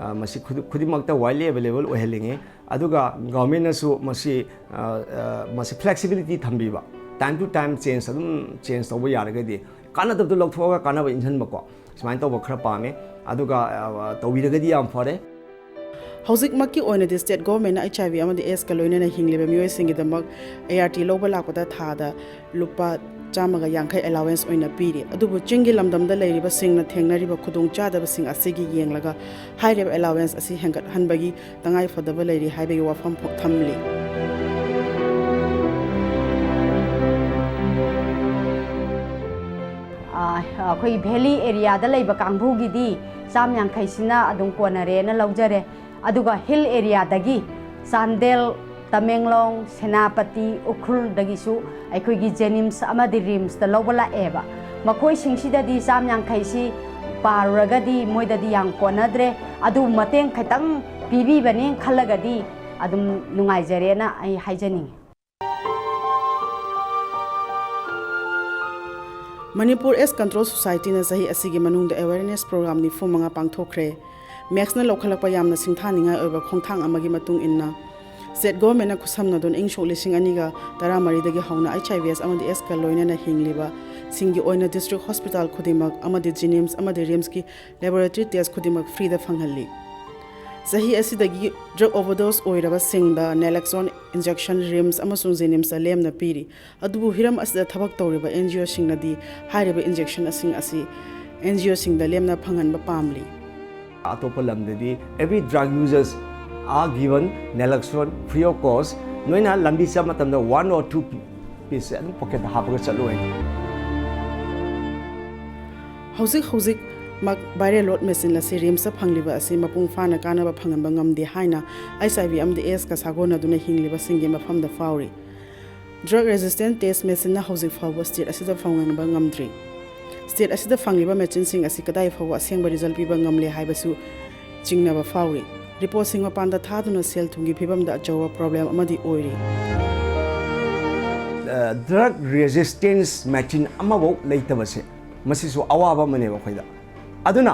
ꯑ, ꯃꯁꯤ ꯈꯨꯗꯤ-, ꯈꯨꯗꯤꯡꯃꯛꯇ widely available ꯑꯣꯏꯍꯜꯂꯤꯉꯤ꯫ ꯑꯗꯨꯒ ꯒꯣꯔꯃꯦꯟꯅꯁꯨ ꯃꯁꯤ, ꯑ, ꯑ, ꯃꯁꯤ flexibility ꯊꯝꯕꯤꯕ, time to time change ꯑꯗꯨꯝ change ꯇꯧꯕ ꯌꯥꯔꯒꯗꯤ, ꯀꯥꯟꯅꯗꯕꯗꯨ ꯂꯧꯊꯣꯛꯑꯒ ꯀꯥꯟꯅꯕ ꯏꯟꯁꯤꯟꯕꯀꯣ, ꯁꯨꯃꯥꯏꯅ ꯇꯧꯕ ꯈꯔ ꯄꯥꯝꯃꯦ꯫ ꯑꯗꯨꯒ, ꯑ, ꯇꯧꯕꯤꯔꯒꯗꯤ ꯌꯥꯝ ꯐꯔꯦ꯫ ꯍꯧꯖꯤꯛꯃꯛꯀꯤ ꯑꯣꯏꯅꯗꯤ ꯁ꯭ꯇꯦꯠ ꯒꯣꯔꯃꯦꯟꯅ ꯑꯩꯆ ꯑꯥꯏ ꯚꯤ ꯑꯃꯗꯤ ꯑꯦꯗꯁꯀ ꯂꯣꯏꯅꯅ ꯍꯤꯡꯂꯤꯕ ꯃꯤꯑꯣꯏꯁꯤꯡꯒꯤꯗꯃꯛ ꯑꯦ ꯑꯥꯔ ꯇꯤ ꯂꯧꯕ ꯂꯥꯛꯄꯗ ꯊꯥꯗ ꯂꯨꯄꯥ ꯆꯥꯝꯃꯒ ꯌꯥꯡꯈꯩ allowance ꯑꯣꯏꯅ ꯄꯤꯔꯤ꯫ ꯑꯗꯨꯕꯨ ꯆꯤꯡꯒꯤ ꯂꯝꯗꯝꯗ ꯂꯩꯔꯤꯕꯁꯤꯡꯅ ꯊꯦꯡꯅꯔꯤꯕ ꯈꯨꯗꯣꯡꯆꯥꯗꯕꯁꯤꯡ ꯑꯁꯤꯒꯤ ꯌꯦꯡꯂꯒ ꯍꯥꯏꯔꯤꯕ allowance ꯑꯁꯤ ꯍꯦꯟꯒꯠꯍꯟꯕꯒꯤ ꯇꯉꯥꯏ ꯐꯗꯕ ꯂꯩꯔꯤ ꯍꯥꯏꯕꯒꯤ ꯋꯥꯐꯝ ꯐꯣ-, ꯊꯝꯂꯤ꯫ ꯑ, ꯑꯩꯈꯣꯏ valley areaꯗ ꯂꯩꯕ ꯀꯥꯡꯕꯨꯒꯤꯗꯤ ꯆꯥꯝ ꯌꯥꯡꯈꯩꯁꯤꯅ ꯑꯗꯨꯝ ꯀꯣꯟꯅꯔꯦꯅ ꯂꯧꯖꯔꯦ꯫ ꯑꯗꯨꯒ hill areaꯗꯒꯤ ꯆꯥꯟꯗꯦꯜ, ꯇꯃꯦꯡꯂꯣꯡ, ꯁꯦꯅꯥꯄꯇꯤ, ꯎꯈ꯭ꯔꯨꯜꯗꯒꯤꯁꯨ ꯑꯩꯈꯣꯏꯒꯤ JNIMS ꯑꯃꯗꯤ RIMSꯇ ꯂꯧꯕ ꯂꯥꯛꯑꯦꯕ꯫ ꯃꯈꯣꯏꯁꯤꯡꯁꯤꯗꯗꯤ ꯆꯥꯝ ꯌꯥꯡꯈꯩꯁꯤ ꯄꯥꯔꯨꯔꯒꯗꯤ ꯃꯣꯏꯗꯗꯤ ꯌꯥꯝ ꯀꯣꯟꯅꯗ꯭ꯔꯦ꯫ ꯑꯗꯨ ꯃꯇꯦꯡ ꯈꯤꯇꯪ ꯄꯤꯕꯤꯕꯅꯦ ꯈꯜꯂꯒꯗꯤ ꯑꯗꯨꯝ ꯅꯨꯡꯉꯥꯏꯖꯔꯦꯅ ꯑꯩ ꯍꯥꯏꯖꯅꯤꯡꯉꯤ꯫ ꯃꯅꯤꯄꯨꯔ AIDS Control Societyꯅ ꯆꯍꯤ ꯑꯁꯤꯒꯤ ꯃꯅꯨꯡꯗ awareness program ꯅꯤꯐꯨ ꯃꯉꯥ ꯄꯥꯡꯊꯣꯛꯈ꯭ꯔꯦ꯫ ꯃꯦꯛꯁꯅ ꯂꯧꯈꯠꯂꯛꯄ ꯌꯥꯝꯅ ꯁꯤꯡꯊꯥꯅꯤꯡꯉꯥꯏ ꯑꯣꯏꯕ ꯈꯣꯡꯊꯥꯡ ꯑꯃꯒꯤ ꯃꯇꯨꯡ ꯏꯟꯅ, state governmentꯅ ꯈꯨꯠꯁꯝꯅꯗꯨꯅ ꯏꯪ ꯁꯣꯛ ꯂꯤꯁꯤꯡ ꯑꯅꯤꯒ ꯇꯔꯥꯃꯔꯤꯗꯒꯤ ꯍꯧꯅ HIV AIDS ꯑꯃꯗꯤ AIDSꯀ ꯂꯣꯏꯅꯅ ꯍꯤꯡꯂꯤꯕꯁꯤꯡꯒꯤ ꯑꯣꯏꯅ district hospital ꯈꯨꯗꯤꯡꯃꯛ ꯑꯃꯗꯤ JNIMS ꯑꯃꯗꯤ RIMSꯀꯤ laboratory test ꯈꯨꯗꯤꯡꯃꯛ freeꯗ ꯐꯪꯍꯜꯂꯤ꯫ ꯆꯍꯤ ꯑꯁꯤꯗꯒꯤ drug overdose ꯑꯣꯏꯔꯕꯁꯤꯡꯗ naloxone injection RIMS ꯑꯃꯁꯨꯡ JNIMSꯇ ꯂꯦꯝꯅ ꯄꯤꯔꯤ꯫ ꯑꯗꯨꯕꯨ ꯍꯤꯔꯝ ꯑꯁꯤꯗ ꯊꯕꯛ ꯇꯧꯔꯤꯕ NGOꯁꯤꯡꯅꯗꯤ ꯍꯥꯏꯔꯤꯕ injectionꯁꯤꯡ ꯑꯁꯤ NGOꯁꯤꯡꯗ ꯂꯦꯝꯅ ꯐꯪꯍꯟꯕ ꯄꯥꯝꯂꯤ꯫ ꯑꯇꯣꯞꯄ ꯂꯝꯗꯗꯤ every drug users are given naloxone free of cost꯫ ꯅꯣꯏꯅ ꯂꯝꯕꯤ ꯆꯠꯄ ꯃꯇꯝꯗ one or two piece ꯑꯗꯨꯝ pocketꯇ ꯍꯥꯞꯄꯒ ꯆꯠꯂꯨ ꯍꯥꯏꯅ꯫ ꯍꯧꯖꯤꯛ ꯍꯧꯖꯤꯛꯃꯛ viral load machine ꯑꯁꯤ RIMSꯇ ꯐꯪꯂꯤꯕ ꯑꯁꯤ ꯃꯄꯨꯡ ꯐꯥꯅ ꯀꯥꯟꯅꯕ ꯐꯪꯍꯟꯕ ꯉꯝꯗꯦ ꯍꯥꯏꯅ HIV ꯑꯃꯗꯤ AIDSꯀ ꯁꯥꯒꯣꯟꯅꯗꯨꯅ ꯍꯤꯡꯂꯤꯕꯁꯤꯡꯒꯤ ꯃꯐꯝꯗ ꯐꯥꯎꯔꯤ꯫ Drug resistant test machineꯅ ꯍꯧꯖꯤꯛ ꯐꯥꯎꯕ state ꯑꯁꯤꯗ ꯐꯪꯍꯟꯕ ꯉꯝꯗ꯭ꯔꯤ꯫ State ꯑꯁꯤꯗ ꯐꯪꯂꯤꯕ machineꯁꯤꯡ ꯑꯁꯤ ꯀꯗꯥꯏ ꯐꯥꯎꯕ ꯑꯁꯦꯡꯕ result ꯄꯤꯕ ꯉꯝꯂꯦ ꯍꯥꯏꯕꯁꯨ ꯆꯤꯡꯅꯕ ꯐꯥꯎꯔꯤ꯫ Reportꯁꯤꯡ ꯃꯄꯥꯟꯗ ꯊꯥꯗꯨꯅ ꯁꯦꯜ ꯊꯨꯝꯒꯤ ꯐꯤꯕꯝꯗ ꯑꯆꯧꯕ problem ꯑꯃꯗꯤ ꯑꯣꯏꯔꯤ꯫ Drug resistance machine ꯑꯃꯐꯥꯎ ꯂꯩꯇꯕꯁꯦ ꯃꯁꯤꯁꯨ ꯑꯋꯥꯕ ꯑꯃꯅꯦꯕ ꯑꯩꯈꯣꯏꯗ꯫ ꯑꯗꯨꯅ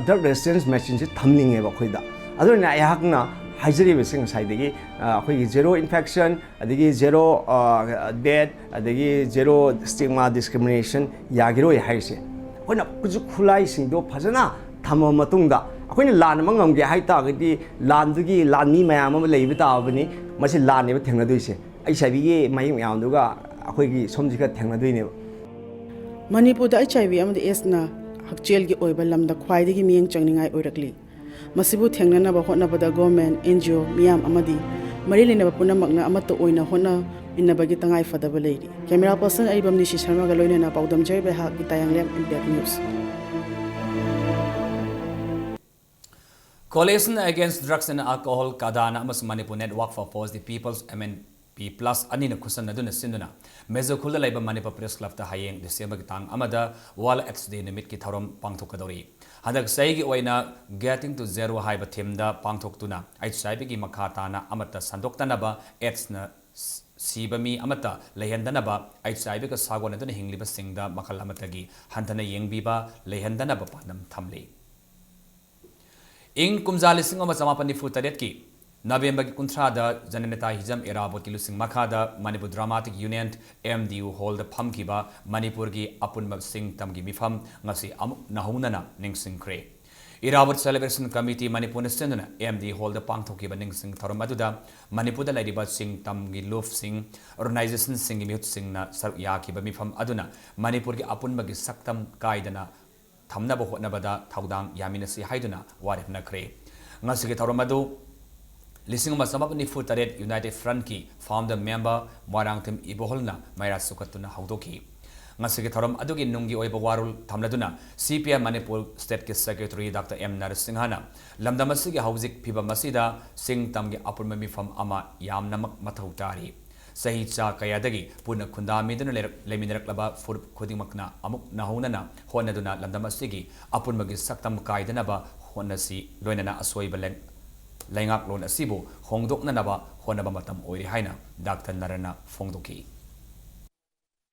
drug resistance machineꯁꯦ ꯊꯝꯅꯤꯡꯉꯦꯕ ꯑꯩꯈꯣꯏꯗ꯫ ꯑꯗꯨꯅ ꯑꯩꯍꯥꯛꯅ ꯍꯥꯏꯖꯔꯤꯕꯁꯦ ꯉꯁꯥꯏꯗꯒꯤ ꯑꯩꯈꯣꯏꯒꯤ zero infection, ꯑꯗꯒꯤ zero death, ꯑꯗꯒꯤ zero stigma discrimination ꯌꯥꯈꯤꯔꯣꯏ ꯍꯥꯏꯔꯤꯁꯦ꯫ ꯑꯩꯈꯣꯏꯅ ꯈꯨꯠꯁꯨ ꯈꯨꯠꯂꯥꯏꯁꯤꯡꯗꯣ ꯐꯖꯅ ꯊꯝꯃꯕ ꯃꯇꯨꯡꯗ ꯑꯩꯈꯣꯏꯅ ꯂꯥꯟ ꯑꯃ ꯉꯝꯒꯦ ꯍꯥꯏ ꯇꯥꯔꯒꯗꯤ ꯂꯥꯟꯗꯨꯒꯤ ꯂꯥꯟꯃꯤ ꯃꯌꯥꯝ ꯑꯃ ꯂꯩꯕ ꯇꯥꯕꯅꯤ꯫ ꯃꯁꯤ ꯂꯥꯟꯅꯦꯕ ꯊꯦꯡꯅꯗꯣꯏꯁꯦ꯫ HIVꯒꯤ ꯃꯍꯤꯛ ꯃꯌꯥꯝꯗꯨꯒ ꯑꯩꯈꯣꯏꯒꯤ ꯁꯣꯝꯁꯤꯒ ꯊꯦꯡꯅꯗꯣꯏꯅꯦꯕ꯫ ꯃꯅꯤꯄꯨꯔꯗ ꯑꯩꯆ ꯑꯥꯏ ꯚꯤ ꯑꯃꯗꯤ ꯑꯦꯗꯁꯅ ꯍꯛꯁꯦꯜꯒꯤ ꯑꯣꯏꯕ ꯂꯝꯗ ꯈ꯭ꯋꯥꯏꯗꯒꯤ ꯃꯤꯠꯌꯦꯡ ꯆꯪꯅꯤꯡꯉꯥꯏ ꯑꯣꯏꯔꯛꯂꯤ꯫ ꯃꯁꯤꯕꯨ ꯊꯦꯡꯅꯅꯕ ꯍꯣꯠꯅꯕꯗ ꯒꯣꯔꯃꯦꯟ, ꯑꯦꯟ ꯖꯤ ꯑꯣ, ꯃꯤꯌꯥꯝ ꯑꯃꯗꯤ ꯃꯔꯤ ꯂꯩꯅꯕ ꯄꯨꯝꯅꯃꯛꯅ ꯑꯃꯠꯇ ꯑꯣꯏꯅ ꯍꯣꯠꯅꯃꯤꯟꯅꯕꯒꯤ ꯇꯉꯥꯏ ꯐꯗꯕ ꯂꯩꯔꯤ꯫ ꯀꯦꯃꯦꯔꯥ ꯄꯔꯁꯟ ꯑꯔꯤꯕꯝ ꯅꯤꯁꯤ ꯁꯔꯃꯒ ꯂꯣꯏꯅꯅ ꯄꯥꯎꯗꯝꯖꯔꯤꯕ ꯑꯩꯍꯥꯛ ꯏꯇꯥꯌꯥꯡꯂꯦꯝ, impact news. Coalition Against Drugs and Alcohol, ꯀꯗꯥꯅ ꯑꯃꯁꯨꯡ Manipur Network for Positive People's, M N P plus, ꯑꯅꯤꯅ ꯈꯨꯠꯁꯝꯅꯗꯨꯅ ꯁꯤꯟꯗꯨꯅ ꯃꯦꯖꯨꯈꯨꯜꯗ ꯂꯩꯕ ꯃꯅꯤꯄꯨꯔ ꯄ꯭ꯔꯦꯁ ꯀ꯭ꯂꯕꯇ ꯍꯌꯦꯡ ꯗꯤꯁꯦꯝꯕꯔꯒꯤ ꯇꯥꯡ ꯑꯃꯗ ꯋꯥꯔꯜ ꯑꯦꯗꯁ ꯗꯦ ꯅꯨꯃꯤꯠꯀꯤ ꯊꯧꯔꯝ ꯄꯥꯡꯊꯣꯛꯀꯗꯧꯔꯤ꯫ ꯍꯟꯗꯛ ꯆꯍꯤꯒꯤ ꯑꯣꯏꯅ Getting to Zero ꯍꯥꯏꯕ ꯊꯤꯝꯗ ꯄꯥꯡꯊꯣꯛꯇꯨꯅ ꯑꯩꯆ ꯑꯥꯏ ꯚꯤꯒꯤ ꯃꯈꯥ ꯇꯥꯅ ꯑꯃꯠꯇ ꯁꯟꯗꯣꯛꯇꯅꯕ, ꯑꯦꯗꯁꯅ ꯁꯤꯕ ꯃꯤ ꯑꯃꯠꯇ ꯂꯩꯍꯟꯗꯅꯕ, ꯑꯩꯆ ꯑꯥꯏ ꯚꯤꯒ ꯁꯥꯒꯣꯟꯅꯗꯨꯅ ꯍꯤꯡꯂꯤꯕꯁꯤꯡꯗ ꯃꯈꯜ ꯑꯃꯠꯇꯒꯤ ꯍꯟꯊꯅ ꯌꯦꯡꯕꯤꯕ ꯂꯩꯍꯟꯗꯅꯕ ꯄꯥꯟꯗꯝ ꯊꯝꯂꯤ꯫ ꯏꯪ ꯀꯨꯝꯖꯥ ꯂꯤꯁꯤꯡ ꯑꯃ ꯆꯃꯥꯄꯟ ꯅꯤꯐꯨ ꯇꯔꯦꯠꯀꯤ ꯅꯕꯦꯝꯕꯔꯒꯤ ꯀꯨꯟꯊ꯭ꯔꯥꯗ ꯖꯅꯅꯦꯇꯥ ꯍꯤꯖꯝ ꯏꯔꯥꯕꯣꯠꯀꯤ ꯂꯨꯆꯤꯡ ꯃꯈꯥꯗ Manipur dramatic union, M D U ꯍꯣꯜꯗ ꯐꯝꯈꯤꯕ ꯃꯅꯤꯄꯨꯔꯒꯤ ꯑꯄꯨꯟꯕ ꯆꯤꯡ ꯇꯝꯒꯤ ꯃꯤꯐꯝ ꯉꯁꯤ ꯑꯃꯨꯛ ꯅꯧꯍꯧꯅꯅ ꯅꯤꯡꯁꯤꯡꯈ꯭ꯔꯦ꯫ ꯏꯔꯥꯕꯣꯠ ꯁꯦꯂꯦꯕ꯭ꯔꯦꯁꯟ ꯀꯃꯤꯇꯤ ꯃꯅꯤꯄꯨꯔꯅ ꯁꯤꯟꯗꯨꯅ ꯑꯦꯝ ꯗꯤ ꯍꯣꯜꯗ ꯄꯥꯡꯊꯣꯛꯈꯤꯕ ꯅꯤꯡꯁꯤꯡ ꯊꯧꯔꯝ ꯑꯗꯨꯗ ꯃꯅꯤꯄꯨꯔꯗ ꯂꯩꯔꯤꯕ ꯆꯤꯡ ꯇꯝꯒꯤ ꯂꯨꯞꯁꯤꯡ, ꯑꯣꯔꯒꯅꯥꯏꯖꯦꯁꯟꯁꯤꯡꯒꯤ ꯃꯤꯍꯨꯠꯁꯤꯡꯅ ꯁꯔꯨꯛ ꯌꯥꯈꯤꯕ ꯃꯤꯐꯝ ꯑꯗꯨꯅ ꯃꯅꯤꯄꯨꯔꯒꯤ ꯑꯄꯨꯟꯕꯒꯤ ꯁꯛꯇꯝ ꯀꯥꯏꯗꯅ ꯊꯝꯅꯕ ꯍꯣꯠꯅꯕꯗ ꯊꯧꯗꯥꯡ ꯌꯥꯃꯤꯟꯅꯁꯤ ꯍꯥꯏꯗꯨꯅ ꯋꯥꯔꯦꯞꯅꯈ꯭ꯔꯦ꯫ ꯉꯁꯤꯒꯤ ꯊꯧꯔꯝ ꯑꯗꯨ ꯂꯤꯁꯤꯡ ꯑꯃ ꯆꯃꯥꯄꯟ ꯅꯤꯐꯨ ꯇꯔꯦꯠ United Front ꯀꯤ founder member ꯃꯣꯏꯔꯥꯡꯊꯦꯝ ꯏꯕꯣꯍꯜꯅ ꯃꯩꯔꯥ ꯆꯨꯈꯠꯇꯨꯅ ꯍꯧꯗꯣꯛꯈꯤ꯫ ꯉꯁꯤꯒꯤ ꯊꯧꯔꯝ ꯑꯗꯨꯒꯤ ꯅꯨꯡꯒꯤ ꯑꯣꯏꯕ ꯋꯥꯔꯣꯜ ꯊꯝꯂꯗꯨꯅ ꯁꯤ ꯄꯤ ꯑꯥꯏ ꯃꯅꯤꯄꯨꯔ ꯁ꯭ꯇꯦꯠꯀꯤ ꯁꯦꯀ꯭ꯔꯦꯇꯔꯤ ꯗꯥꯛꯇꯔ ꯑꯦꯝ ꯅꯔꯁꯤꯡꯍꯅ ꯂꯝꯗꯝ ꯑꯁꯤꯒꯤ ꯍꯧꯖꯤꯛ ꯐꯤꯕꯝ ꯑꯁꯤꯗ ꯆꯤꯡ ꯇꯝꯒꯤ ꯑꯄꯨꯟꯕ ꯃꯤꯐꯝ ꯑꯃ ꯌꯥꯝꯅꯃꯛ ꯃꯊꯧ ꯇꯥꯔꯤ꯫ ꯆꯍꯤ ꯆꯥ ꯀꯌꯥꯗꯒꯤ ꯄꯨꯟꯅ ꯈꯨꯟꯗꯥꯃꯤꯗꯨꯅ ꯂꯩꯔꯛ-, ꯂꯩꯃꯤꯟꯅꯔꯛꯂꯕ ꯐꯨꯔꯨꯞ ꯈꯨꯗꯤꯡꯃꯛꯅ ꯑꯃꯨꯛ ꯅꯧꯍꯧꯅꯅ ꯍꯣꯠꯅꯗꯨꯅ ꯂꯝꯗꯝ ꯑꯁꯤꯒꯤ ꯑꯄꯨꯟꯕꯒꯤ ꯁꯛꯇꯝ ꯀꯥꯏꯗꯅꯕ ꯍꯣꯠꯅꯁꯤ, ꯂꯣꯏꯅꯅ ꯑꯁꯣꯏꯕ ꯂꯩ-, ꯂꯩꯉꯥꯛꯂꯣꯟ ꯑꯁꯤꯕꯨ ꯍꯣꯡꯗꯣꯛꯅꯅꯕ ꯍꯣꯠꯅꯕ ꯃꯇꯝ ꯑꯣꯏꯔꯦ ꯍꯥꯏꯅ ꯗꯥꯛꯇꯔ ꯅꯔꯅ ꯐꯣꯡꯗꯣꯛꯈꯤ꯫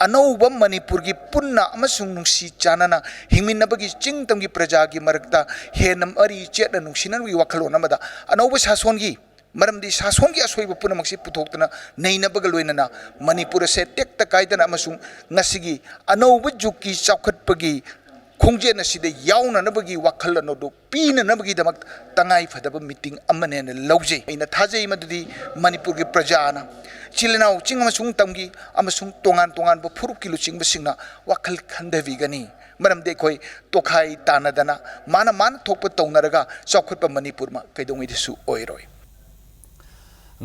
ꯑꯅꯧꯕ ꯃꯅꯤꯄꯨꯔꯒꯤ ꯄꯨꯟꯅ ꯑꯃꯁꯨꯡ ꯅꯨꯡꯁꯤ ꯆꯥꯟꯅꯅ ꯍꯤꯡꯃꯤꯟꯅꯕꯒꯤ ꯆꯤꯡ ꯇꯝꯒꯤ ꯄ꯭ꯔꯖꯥꯒꯤ ꯃꯔꯛꯇ ꯍꯦꯟꯅ ꯃꯔꯤ ꯆꯦꯠꯅ ꯅꯨꯡꯁꯤꯅꯕꯒꯤ ꯋꯥꯈꯜꯂꯣꯟ ꯑꯃꯗ ꯑꯅꯧꯕ ꯁꯥꯁꯣꯟꯒꯤ, ꯃꯔꯝꯗꯤ ꯁꯥꯁꯣꯟꯒꯤ ꯑꯁꯣꯏꯕ ꯄꯨꯝꯅꯃꯛꯁꯤ ꯄꯨꯊꯣꯛꯇꯨꯅ ꯅꯩꯅꯕꯒ ꯂꯣꯏꯅꯅ ꯃꯅꯤꯄꯨꯔ ꯑꯁꯦ ꯇꯦꯛꯇ ꯀꯥꯏꯗꯅ ꯑꯃꯁꯨꯡ ꯉꯁꯤꯒꯤ ꯑꯅꯧꯕ ꯖꯨꯒꯀꯤ ꯆꯥꯎꯈꯠꯄꯒꯤ ꯈꯣꯡꯖꯦꯜ ꯑꯁꯤꯗ ꯌꯥꯎꯅꯅꯕꯒꯤ ꯋꯥꯈꯜꯂꯣꯟ ꯑꯗꯨ ꯄꯤꯅꯅꯕꯒꯤꯗꯃꯛ ꯇꯉꯥꯏ ꯐꯗꯕ ꯃꯤꯇꯤꯡ ꯑꯃꯅꯦꯅ ꯂꯧꯖꯩ꯫ ꯑꯩꯅ ꯊꯥꯖꯩ ꯃꯗꯨꯗꯤ ꯃꯅꯤꯄꯨꯔꯒꯤ ꯄ꯭ꯔꯖꯥꯅ, ꯏꯆꯤꯜ ꯏꯅꯥꯎ ꯆꯤꯡ ꯑꯃꯁꯨꯡ ꯇꯝꯒꯤ ꯑꯃꯁꯨꯡ ꯇꯣꯉꯥꯟ ꯇꯣꯉꯥꯟꯕ ꯐꯨꯔꯨꯞꯀꯤ ꯂꯨꯆꯤꯡꯕꯁꯤꯡꯅ ꯋꯥꯈꯜ ꯈꯟꯊꯕꯤꯒꯅꯤ꯫ ꯃꯔꯝꯗꯤ ꯑꯩꯈꯣꯏ ꯇꯣꯈꯥꯏ ꯇꯥꯅꯗꯅ ꯃꯥꯅ ꯃꯥꯅ ꯊꯣꯛꯄ ꯇꯧꯅꯔꯒ ꯆꯥꯎꯈꯠꯄ ꯃꯅꯤꯄꯨꯔ ꯑꯃ ꯀꯩꯗꯧꯉꯩꯗꯁꯨ ꯑꯣꯏꯔꯣꯏ꯫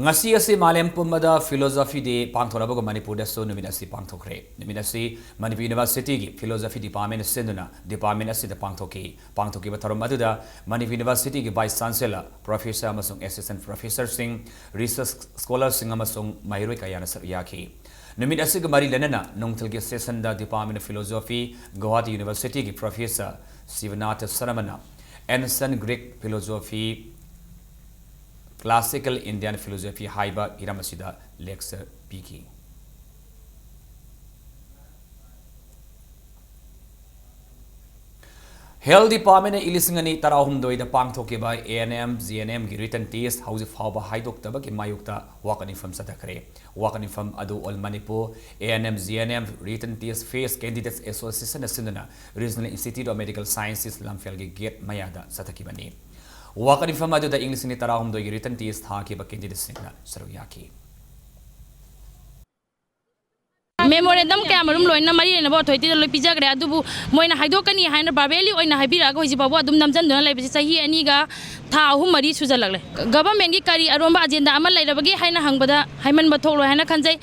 ꯉꯁꯤ ꯑꯁꯤ ꯃꯥꯂꯦꯝ ꯄꯨꯝꯕꯗ Philosophy Day ꯄꯥꯡꯊꯣꯛꯅꯕꯒ ꯃꯅꯤꯄꯨꯔꯗꯁꯨ ꯅꯨꯃꯤꯠ ꯑꯁꯤ ꯄꯥꯡꯊꯣꯛꯈ꯭ꯔꯦ꯫ ꯅꯨꯃꯤꯠ ꯑꯁꯤ ꯃꯅꯤꯄꯨꯔ University ꯒꯤ Philosophy Department ꯁꯤꯟꯗꯨꯅ department ꯑꯁꯤꯗ ꯄꯥꯡꯊꯣꯛꯈꯤ꯫ ꯄꯥꯡꯊꯣꯛꯈꯤꯕ ꯊꯧꯔꯝ ꯑꯗꯨꯗ ꯃꯅꯤꯄꯨꯔ University ꯒꯤ Vice Chancellor, Professor ꯑꯃꯁꯨꯡ Assistant Professor ꯁꯤꯡ, Research Scholar ꯁꯤꯡ ꯑꯃꯁꯨꯡ ꯃꯍꯩꯔꯣꯏ ꯀꯌꯥꯅ ꯁꯔꯨꯛ ꯌꯥꯈꯤ꯫ ꯅꯨꯃꯤꯠ ꯑꯁꯤꯒ ꯃꯔꯤ ꯂꯩꯅꯅ ꯅꯨꯡꯊꯤꯜꯒꯤ session the Department of Philosophy, Guwahati University ꯒꯤ Professor Shibnath ꯁꯔꯃꯅ Ancient Greek Philosophy, Classical Indian Philosophy ꯍꯥꯏꯕ ꯍꯤꯔꯝ ꯑꯁꯤꯗ lecture ꯄꯤꯈꯤ꯫ Health Department ꯅ ꯏꯪ ꯂꯤꯁꯤꯡ ꯑꯅꯤ ꯇꯔꯥꯍꯨꯝꯗꯣꯏꯗ ꯄꯥꯡꯊꯣꯛꯈꯤꯕ A N M, G N M ꯒꯤ written test ꯍꯧꯖꯤꯛ ꯐꯥꯎꯕ ꯍꯥꯏꯗꯣꯛꯇꯕꯒꯤ ꯃꯥꯌꯣꯛꯇ ꯋꯥꯀꯠ ꯃꯤꯐꯝ ꯆꯠꯊꯈ꯭ꯔꯦ꯫ ꯋꯥꯀꯠ ꯃꯤꯐꯝ ꯑꯗꯨ All Manipur A N M G N M Written Test Phase Candidates Association ꯅ ꯁꯤꯟꯗꯨꯅ Regional Institute of Medical Sciences ꯂꯝꯐꯦꯜꯒꯤ gate ꯃꯌꯥꯗ ꯆꯠꯊꯈꯤꯕꯅꯤ꯫ ꯋꯥꯀꯠ ꯃꯤꯐꯝ ꯑꯗꯨꯗ ꯏꯪ ꯂꯤꯁꯤꯡ ꯑꯅꯤ ꯇꯔꯥꯍꯨꯝꯗꯣꯏꯒꯤ written test ꯊꯥꯈꯤꯕ candidate ꯁꯤꯡꯅ ꯁꯔꯨꯛ ꯌꯥꯈꯤ꯫ Memorandum ꯀꯌꯥꯃꯔꯨꯝ ꯂꯣꯏꯅ ꯃꯔꯤ ꯂꯩꯅꯕ authority ꯗ ꯂꯣꯏ ꯄꯤꯖꯈ꯭ꯔꯦ꯫ ꯑꯗꯨꯕꯨ ꯃꯣꯏꯅ ꯍꯥꯏꯗꯣꯛꯀꯅꯤ ꯍꯥꯏꯅ verbally ꯑꯣꯏꯅ ꯍꯥꯏꯕꯤꯔꯛꯑꯒ ꯍꯧꯖꯤꯛ ꯐꯥꯎꯕ ꯑꯗꯨꯝ ꯅꯝꯖꯟꯗꯨꯅ ꯂꯩꯕꯁꯤ ꯆꯍꯤ ꯑꯅꯤꯒ ꯊꯥ ꯑꯍꯨꯝ ꯃꯔꯤ ꯁꯨꯖꯜꯂꯛꯂꯦ꯫ Government ꯀꯤ ꯀꯔꯤ ꯑꯔꯣꯟꯕ agenda ꯑꯃ ꯂꯩꯔꯕꯒꯦ ꯍꯥꯏꯅ ꯍꯪꯕꯗ ꯍꯥꯏꯃꯟꯕ ꯊꯣꯛꯂꯣꯏ ꯍꯥꯏꯅ ꯈꯟꯖꯩ꯫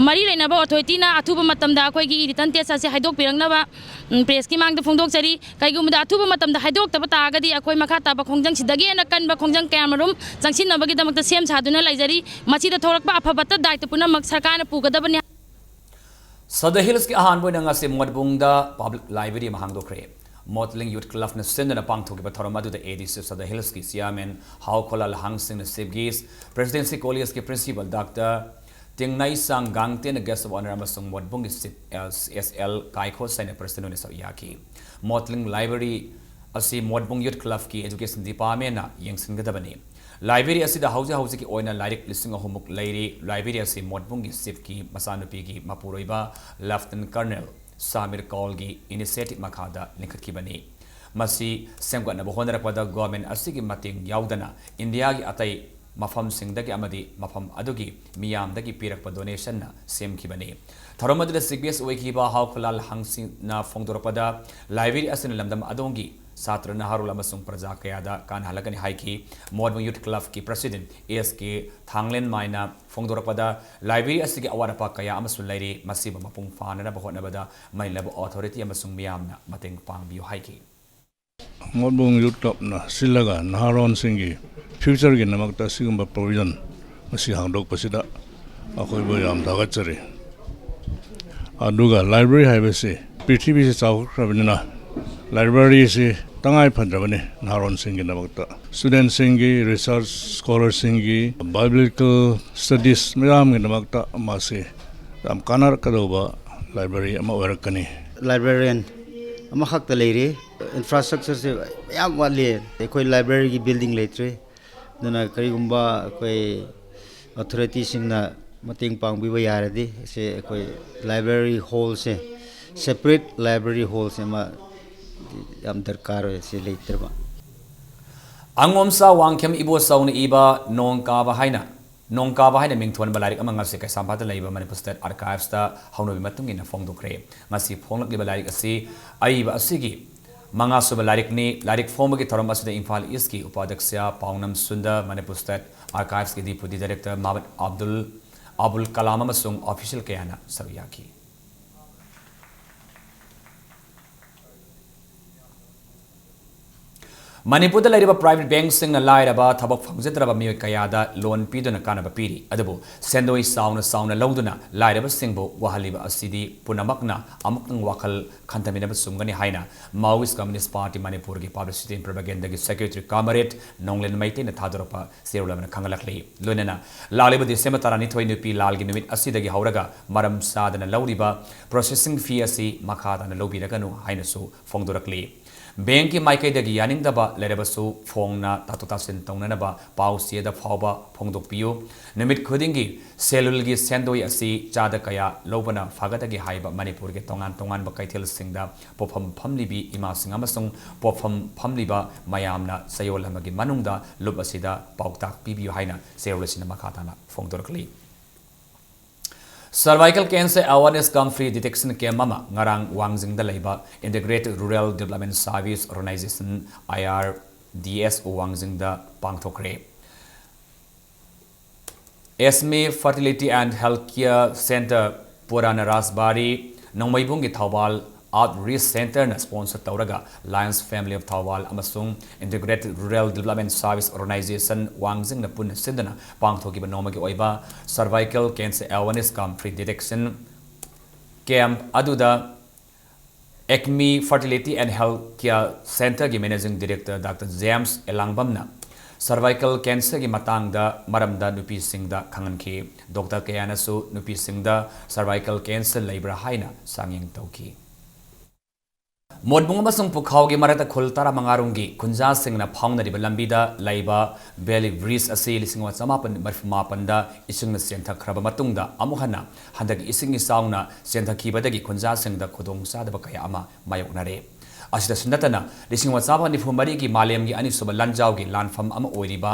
ꯃꯔꯤ ꯂꯩꯅꯕ authority ꯅ ꯑꯊꯨꯕ ꯃꯇꯝꯗ ꯑꯩꯈꯣꯏꯒꯤ written test ꯑꯁꯤ ꯍꯥꯏꯗꯣꯛꯄꯤꯔꯛꯅꯕ press ꯀꯤ ꯃꯥꯡꯗ ꯐꯣꯡꯗꯣꯛꯆꯔꯤ꯫ ꯀꯩꯒꯨꯝꯕꯗ ꯑꯊꯨꯕ ꯃꯇꯝꯗ ꯍꯥꯏꯗꯣꯛꯇꯕ ꯇꯥꯔꯒꯗꯤ ꯑꯩꯈꯣꯏ ꯃꯈꯥ ꯇꯥꯕ ꯈꯣꯡꯖꯪꯁꯤꯗꯒꯤ ꯍꯦꯟꯅ ꯀꯟꯕ ꯈꯣꯡꯖꯪ ꯀꯌꯥꯃꯔꯨꯝ ꯆꯪꯁꯤꯟꯅꯕꯒꯤꯗꯃꯛꯇ ꯁꯦꯝ ꯁꯥꯗꯨꯅ ꯂꯩꯖꯔꯤ꯫ ꯃꯁꯤꯗ ꯊꯣꯛꯂꯛꯄ ꯑꯐ ꯐꯠꯇ ꯗꯥꯏꯇ ꯄꯨꯝꯅꯃꯛ ꯁꯔꯀꯥꯔꯅ ꯄꯨꯒꯗꯕꯅꯤ꯫ ꯁꯗ ꯍꯤꯜꯁꯀꯤ ꯑꯍꯥꯟꯕ ꯑꯣꯏꯅ ꯉꯁꯤ ꯃꯣꯠꯕꯨꯡꯗ public library ꯑꯃ ꯍꯥꯡꯗꯣꯛꯈ꯭ꯔꯦ꯫ ꯃꯣꯠꯂꯤꯡ Youth Club ꯅ ꯁꯤꯟꯗꯨꯅ ꯄꯥꯡꯊꯣꯛꯈꯤꯕ ꯊꯧꯔꯝ ꯑꯗꯨꯗ A D C ꯁꯗ ꯍꯤꯜꯁꯀꯤ chairman ꯍꯥꯎꯈꯣꯂꯥꯜ ꯍꯥꯡꯁꯤꯡꯅ chief guest, Presidency College ꯀꯤ principal Doctor ꯇꯤꯡꯅꯩꯁꯥꯡ ꯒꯥꯡꯇꯦꯟꯅ guest of honour ꯑꯃꯁꯨꯡ ꯃꯣꯠꯕꯨꯡꯒꯤ chief S L ꯀꯥꯏꯈꯣ ꯁꯥꯏꯅ president ꯑꯣꯏꯅ ꯁꯔꯨꯛ ꯌꯥꯈꯤ꯫ ꯃꯣꯠꯂꯤꯡ library ꯑꯁꯤ ꯃꯣꯠꯕꯨꯡ Youth Club ꯀꯤ education department ꯅ ꯌꯦꯡꯁꯤꯟꯒꯗꯕꯅꯤ꯫ Library ꯑꯁꯤꯗ ꯍꯧꯖꯤꯛ ꯍꯧꯖꯤꯛꯀꯤ ꯑꯣꯏꯅ ꯂꯥꯏꯔꯤꯛ ꯂꯤꯁꯤꯡ ꯑꯍꯨꯝ ꯃꯨꯛ ꯂꯩꯔꯤ꯫ Library ꯑꯁꯤ ꯃꯣꯠꯕꯨꯡꯒꯤ chief ꯀꯤ ꯃꯆꯥꯅꯨꯄꯤꯒꯤ ꯃꯄꯨꯔꯣꯏꯕ Lieutenant Colonel ꯁꯥꯃꯤꯔ ꯀꯧꯜꯒꯤ initiative ꯃꯈꯥꯗ ꯂꯤꯡꯈꯠꯈꯤꯕꯅꯤ꯫ ꯃꯁꯤ ꯁꯦꯝꯒꯠꯅꯕ ꯍꯣꯠꯅꯔꯛꯄꯗ government ꯑꯁꯤꯒꯤ ꯃꯇꯦꯡ ꯌꯥꯎꯗꯅ ꯏꯟꯗꯤꯌꯥꯒꯤ ꯑꯇꯩ ꯃꯐꯝꯁꯤꯡꯗꯒꯤ ꯑꯃꯗꯤ ꯃꯐꯝ ꯑꯗꯨꯒꯤ ꯃꯤꯌꯥꯝꯗꯒꯤ ꯄꯤꯔꯛꯄ donationꯅ ꯁꯦꯝꯈꯤꯕꯅꯤ꯫ ꯊꯧꯔꯝ ꯑꯗꯨꯗ chief guest ꯑꯣꯏꯈꯤꯕ ꯍꯥꯎꯈꯨꯂꯥꯜ ꯍꯪꯁꯤꯡꯅ ꯐꯣꯡꯗꯣꯔꯛꯄꯗ, library ꯑꯁꯤꯅ ꯂꯝꯗꯝ ꯑꯗꯣꯝꯒꯤ ꯁꯥꯇ꯭ꯔ, ꯅꯍꯥꯔꯣꯜ ꯑꯃꯁꯨꯡ ꯄ꯭ꯔꯖꯥ ꯀꯌꯥꯗ ꯀꯥꯟꯅꯍꯜꯂꯒꯅꯤ ꯍꯥꯏꯈꯤ꯫ ꯃꯣꯠꯕꯨꯡ Youth Clubꯀꯤ president S K ꯊꯥꯡꯂꯦꯟꯃꯥꯏꯅ ꯐꯣꯡꯗꯣꯔꯛꯄꯗ, library ꯑꯁꯤꯒꯤ ꯑꯋꯥꯠ ꯑꯄꯥ ꯀꯌꯥ ꯑꯃꯁꯨ ꯂꯩꯔꯤ, ꯃꯁꯤꯕꯨ ꯃꯄꯨꯡ ꯐꯥꯅꯅꯕ ꯍꯣꯠꯅꯕꯗ ꯃꯅꯤ ꯂꯩꯕꯥꯛ authority ꯑꯃꯁꯨꯡ ꯃꯤꯌꯥꯝꯅ ꯃꯇꯦꯡ ꯄꯥꯡꯕꯤꯌꯨ ꯍꯥꯏꯈꯤ꯫ ꯃꯣꯠꯕꯨꯡ Youth Clubꯅ ꯁꯤꯜꯂꯒ ꯅꯍꯥꯔꯣꯟꯁꯤꯡꯒꯤ futureꯒꯤꯗꯃꯛꯇ ꯑꯁꯤꯒꯨꯝꯕ provision ꯃꯁꯤ ꯍꯥꯡꯗꯣꯛꯄꯁꯤꯗ ꯑꯩꯈꯣꯏꯕꯨ ꯌꯥꯝ ꯊꯥꯒꯠꯆꯔꯤ꯫ ꯑꯗꯨꯒ library ꯍꯥꯏꯕꯁꯤ ꯄ꯭ꯔꯤꯊꯤꯕꯤꯁꯤ ꯆꯥꯎꯈꯠꯈ꯭ꯔꯕꯅꯤꯅ libraryꯁꯤ ꯇꯉꯥꯏ ꯐꯗ꯭ꯔꯕꯅꯤ ꯅꯍꯥꯔꯣꯟꯁꯤꯡꯒꯤꯗꯃꯛꯇ꯫ Studentꯁꯤꯡꯒꯤ, research scholarꯁꯤꯡꯒꯤ, biblical studies ꯃꯌꯥꯝꯒꯤꯗꯃꯛꯇ ꯃꯁꯤ ꯌꯥꯝ ꯀꯥꯟꯅꯔꯛꯀꯗꯧꯕ library ꯑꯃ ꯑꯣꯏꯔꯛꯀꯅꯤ꯫ Librarian ꯑꯃꯈꯛꯇ ꯂꯩꯔꯤ꯫ Infrastructureꯁꯦ ꯌꯥꯝ ꯋꯥꯠꯂꯤ꯫ ꯑꯩꯈꯣꯏ libraryꯒꯤ building ꯂꯩꯇ꯭ꯔꯤ꯫ ꯑꯗꯨꯅ ꯀꯔꯤꯒꯨꯝꯕ ꯑꯩꯈꯣꯏ authorityꯁꯤꯡꯅ ꯃꯇꯦꯡ ꯄꯥꯡꯕꯤꯕ ꯌꯥꯔꯗꯤ, ꯁꯦ ꯑꯩꯈꯣꯏ library hallꯁꯦ, separate library hallꯁꯦ ꯑꯃ ꯌꯥꯝ ꯗꯔꯀꯥꯔ ꯑꯣꯏ, ꯁꯤ ꯂꯩꯇ꯭ꯔꯕ꯫ ꯑꯉꯣꯝꯆꯥ ꯋꯥꯡꯈꯦꯝ ꯏꯕꯣꯆꯧꯅ ꯏꯕ ꯅꯣꯡ ꯀꯥꯕ ꯍꯥꯏꯅ, ꯅꯣꯡ ꯀꯥꯕ ꯍꯥꯏꯅ ꯃꯤꯡꯊꯣꯟꯕ ꯂꯥꯏꯔꯤꯛ ꯑꯃ ꯉꯁꯤ ꯀꯩꯁꯥꯝꯄꯥꯠꯇ ꯂꯩꯕ Manipur State Archivesꯇ ꯍꯧꯅꯕꯤ ꯃꯇꯨꯡ ꯏꯟꯅ ꯐꯣꯡꯗꯣꯛꯈ꯭ꯔꯦ꯫ ꯉꯁꯤ ꯐꯣꯡꯂꯛꯂꯤꯕ ꯂꯥꯏꯔꯤꯛ ꯑꯁꯤ ꯑꯏꯕ ꯑꯁꯤꯒꯤ ꯃꯉꯥꯁꯨꯕ ꯂꯥꯏꯔꯤꯛꯅꯤ꯫ ꯂꯥꯏꯔꯤꯛ ꯐꯣꯡꯕꯒꯤ ꯊꯧꯔꯝ ꯑꯁꯤꯗ Imphal Eastꯀꯤ ꯎꯄꯥꯙ꯭ꯌꯛꯁ ꯄꯥꯎꯅꯝ Sundar, Manipur State Archivesꯀꯤ Deputy Director ꯃꯥꯕꯠ Abdul, ꯑꯕꯨꯜ Kalam ꯑꯃꯁꯨꯡ official ꯀꯌꯥꯅ ꯁꯔꯨꯛ ꯌꯥꯈꯤ꯫ ꯃꯅꯤꯄꯨꯔꯗ ꯂꯩꯔꯤꯕ private bankꯁꯤꯡꯅ ꯂꯥꯏꯔꯕ ꯊꯕꯛ ꯐꯪꯖꯗ꯭ꯔꯕ ꯃꯤꯑꯣꯏ ꯀꯌꯥꯗ loan ꯄꯤꯗꯨꯅ ꯀꯥꯟꯅꯕ ꯄꯤꯔꯤ꯫ ꯑꯗꯨꯕꯨ ꯁꯦꯟꯗꯣꯏ ꯆꯥꯎꯅ ꯆꯥꯎꯅ ꯂꯧꯗꯨꯅ ꯂꯥꯏꯔꯕꯁꯤꯡꯕꯨ ꯋꯥꯍꯜꯂꯤꯕ ꯑꯁꯤꯗꯤ ꯄꯨꯝꯅꯃꯛꯅ ꯑꯃꯨꯛꯇꯪ ꯋꯥꯈꯜ ꯈꯟꯊꯃꯤꯟꯅꯕ ꯆꯨꯝꯒꯅꯤ ꯍꯥꯏꯅ Maoist Communist Party ꯃꯅꯤꯄꯨꯔꯒꯤ Publicity and Propagandaꯒꯤ Secretary Comrade ꯅꯣꯡꯂꯦꯟ ꯃꯩꯇꯩꯅ ꯊꯥꯗꯣꯔꯛꯄ ꯆꯦꯔꯣꯜ ꯑꯃꯅ ꯈꯪꯍꯜꯂꯛꯂꯤ꯫ ꯂꯣꯏꯅꯅ ꯂꯥꯛꯂꯤꯕ December ꯇꯔꯥꯅꯤꯊꯣꯏ ꯅꯨꯄꯤ ꯂꯥꯜꯒꯤ ꯅꯨꯃꯤꯠ ꯑꯁꯤꯗꯒꯤ ꯍꯧꯔꯒ ꯃꯔꯝ ꯆꯥꯗꯅ ꯂꯧꯔꯤꯕ processing fee ꯑꯁꯤ ꯃꯈꯥ ꯇꯥꯅ ꯂꯧꯕꯤꯔꯒꯅꯨ ꯍꯥꯏꯅꯁꯨ ꯐꯣꯡꯗꯣꯔꯛꯂꯤ꯫ ꯕꯦꯡꯛꯀꯤ ꯃꯥꯏꯀꯩꯗꯒꯤ ꯌꯥꯅꯤꯡꯗꯕ ꯂꯩꯔꯕꯁꯨ ꯐꯣꯡꯅ ꯇꯥꯊꯣꯛ ꯇꯥꯁꯤꯟ ꯇꯧꯅꯅꯕ ꯄꯥꯎ ꯆꯦꯗ ꯐꯥꯎꯕ ꯐꯣꯡꯗꯣꯛꯄꯤꯌꯨ꯫ ꯅꯨꯃꯤꯠ ꯈꯨꯗꯤꯡꯒꯤ ꯁꯦꯜ ꯂꯨꯜꯒꯤ ꯁꯦꯟꯗꯣꯏ ꯑꯁꯤ ꯆꯥꯗ ꯀꯌꯥ ꯂꯧꯕꯅ ꯐꯒꯗꯒꯦ ꯍꯥꯏꯕ ꯃꯅꯤꯄꯨꯔꯒꯤ ꯇꯣꯉꯥꯟ ꯇꯣꯉꯥꯟꯕ ꯀꯩꯊꯦꯜꯁꯤꯡꯗ ꯄꯣꯠꯐꯝ ꯐꯝꯂꯤꯕꯤ ꯏꯃꯥꯁꯤꯡ ꯑꯃꯁꯨꯡ ꯄꯣꯠꯐꯝ ꯐꯝꯂꯤꯕ ꯃꯌꯥꯝꯅ ꯆꯌꯣꯜ ꯑꯃꯒꯤ ꯃꯅꯨꯡꯗ ꯂꯨꯞ ꯑꯁꯤꯗ ꯄꯥꯎꯇꯥꯛ ꯄꯤꯕꯤꯌꯨ ꯍꯥꯏꯅ ꯆꯦꯔꯣꯜ ꯑꯁꯤꯅ ꯃꯈꯥ ꯇꯥꯅ ꯐꯣꯡꯗꯣꯔꯛꯂꯤ꯫ Cervical Cancer Awareness cum Free Detection Camp ꯑꯃ ꯉꯔꯥꯡ ꯋꯥꯡꯖꯤꯡꯗ ꯂꯩꯕ Integrated Rural Development Service Organization, I R D S O, ꯋꯥꯡꯖꯤꯡꯗ ꯄꯥꯡꯊꯣꯛꯈ꯭ꯔꯦ꯫ ꯑꯦꯁꯃꯤ Fertility and Health Care Centre, ꯄꯨꯔꯥꯅ ꯔꯥꯖꯕꯥꯔꯤ, ꯅꯣꯡꯃꯩꯕꯨꯡꯒꯤ Thoubal Outreach Centreꯅ sponsor ꯇꯧꯔꯒ Lions Family of ꯊꯧꯕꯥꯜ ꯑꯃꯁꯨꯡ Integrated Rural Development Service Organization ꯋꯥꯡꯖꯤꯡꯅ ꯄꯨꯟꯅ ꯁꯤꯟꯗꯨꯅ ꯄꯥꯡꯊꯣꯛꯈꯤꯕ ꯅꯣꯡꯃꯒꯤ ꯑꯣꯏꯕ Cervical Cancer Awareness cum Free Detection Camp ꯑꯗꯨꯗ ꯑꯦꯛꯃꯤ Fertility and Health Care Centreꯒꯤ Managing Director Doctor James ꯑꯦꯂꯥꯡꯕꯝꯅ cervical cancerꯒꯤ ꯃꯇꯥꯡꯗ ꯃꯔꯝꯗ ꯅꯨꯄꯤꯁꯤꯡꯗ ꯈꯪꯍꯟꯈꯤ꯫ ꯗꯣꯛꯇꯔ ꯀꯌꯥꯅꯁꯨ ꯅꯨꯄꯤꯁꯤꯡꯗ cervical cancer ꯂꯩꯕ꯭ꯔꯥ ꯍꯥꯏꯅ ꯆꯥꯡꯌꯦꯡ ꯇꯧꯈꯤ꯫ ꯃꯣꯠꯕꯨꯡ ꯑꯃꯁꯨꯡ ꯄꯨꯈꯥꯎꯒꯤ ꯃꯔꯛꯇ ꯈꯨꯜ ꯇꯔꯥꯃꯉꯥ ꯔꯣꯝꯒꯤ ꯈꯨꯟꯖꯥꯁꯤꯡꯅ ꯐꯥꯎꯅꯔꯤꯕ ꯂꯝꯕꯤꯗ ꯂꯩꯕ Bailey Bridge ꯑꯁꯤ ꯂꯤꯁꯤꯡ ꯑꯃ ꯆꯃꯥꯄꯟ ꯃꯔꯤꯐꯨ ꯃꯥꯄꯟꯗ ꯏꯁꯤꯡꯅ ꯆꯦꯟꯊꯈ꯭ꯔꯕ ꯃꯇꯨꯡꯗ ꯑꯃꯨꯛ ꯍꯟꯅ ꯍꯟꯗꯛ ꯏꯁꯤꯡ ꯏꯆꯥꯎꯅ ꯆꯦꯟꯊꯈꯤꯕꯗꯒꯤ ꯈꯨꯟꯖꯥꯁꯤꯡꯗ ꯈꯨꯗꯣꯡꯆꯥꯗꯕ ꯀꯌꯥ ꯑꯃ ꯃꯥꯌꯣꯛꯅꯔꯦ꯫ ꯑꯁꯤꯗꯁꯨ ꯅꯠꯇꯅ ꯂꯤꯁꯤꯡ ꯑꯃ ꯆꯥꯃꯥꯄꯟ ꯅꯤꯐꯨ ꯃꯔꯤꯒꯤ ꯃꯥꯂꯦꯝꯒꯤ ꯑꯅꯤꯁꯨꯕ ꯂꯥꯟꯖꯥꯎꯒꯤ ꯂꯥꯟꯐꯝ ꯑꯃ ꯑꯣꯏꯔꯤꯕ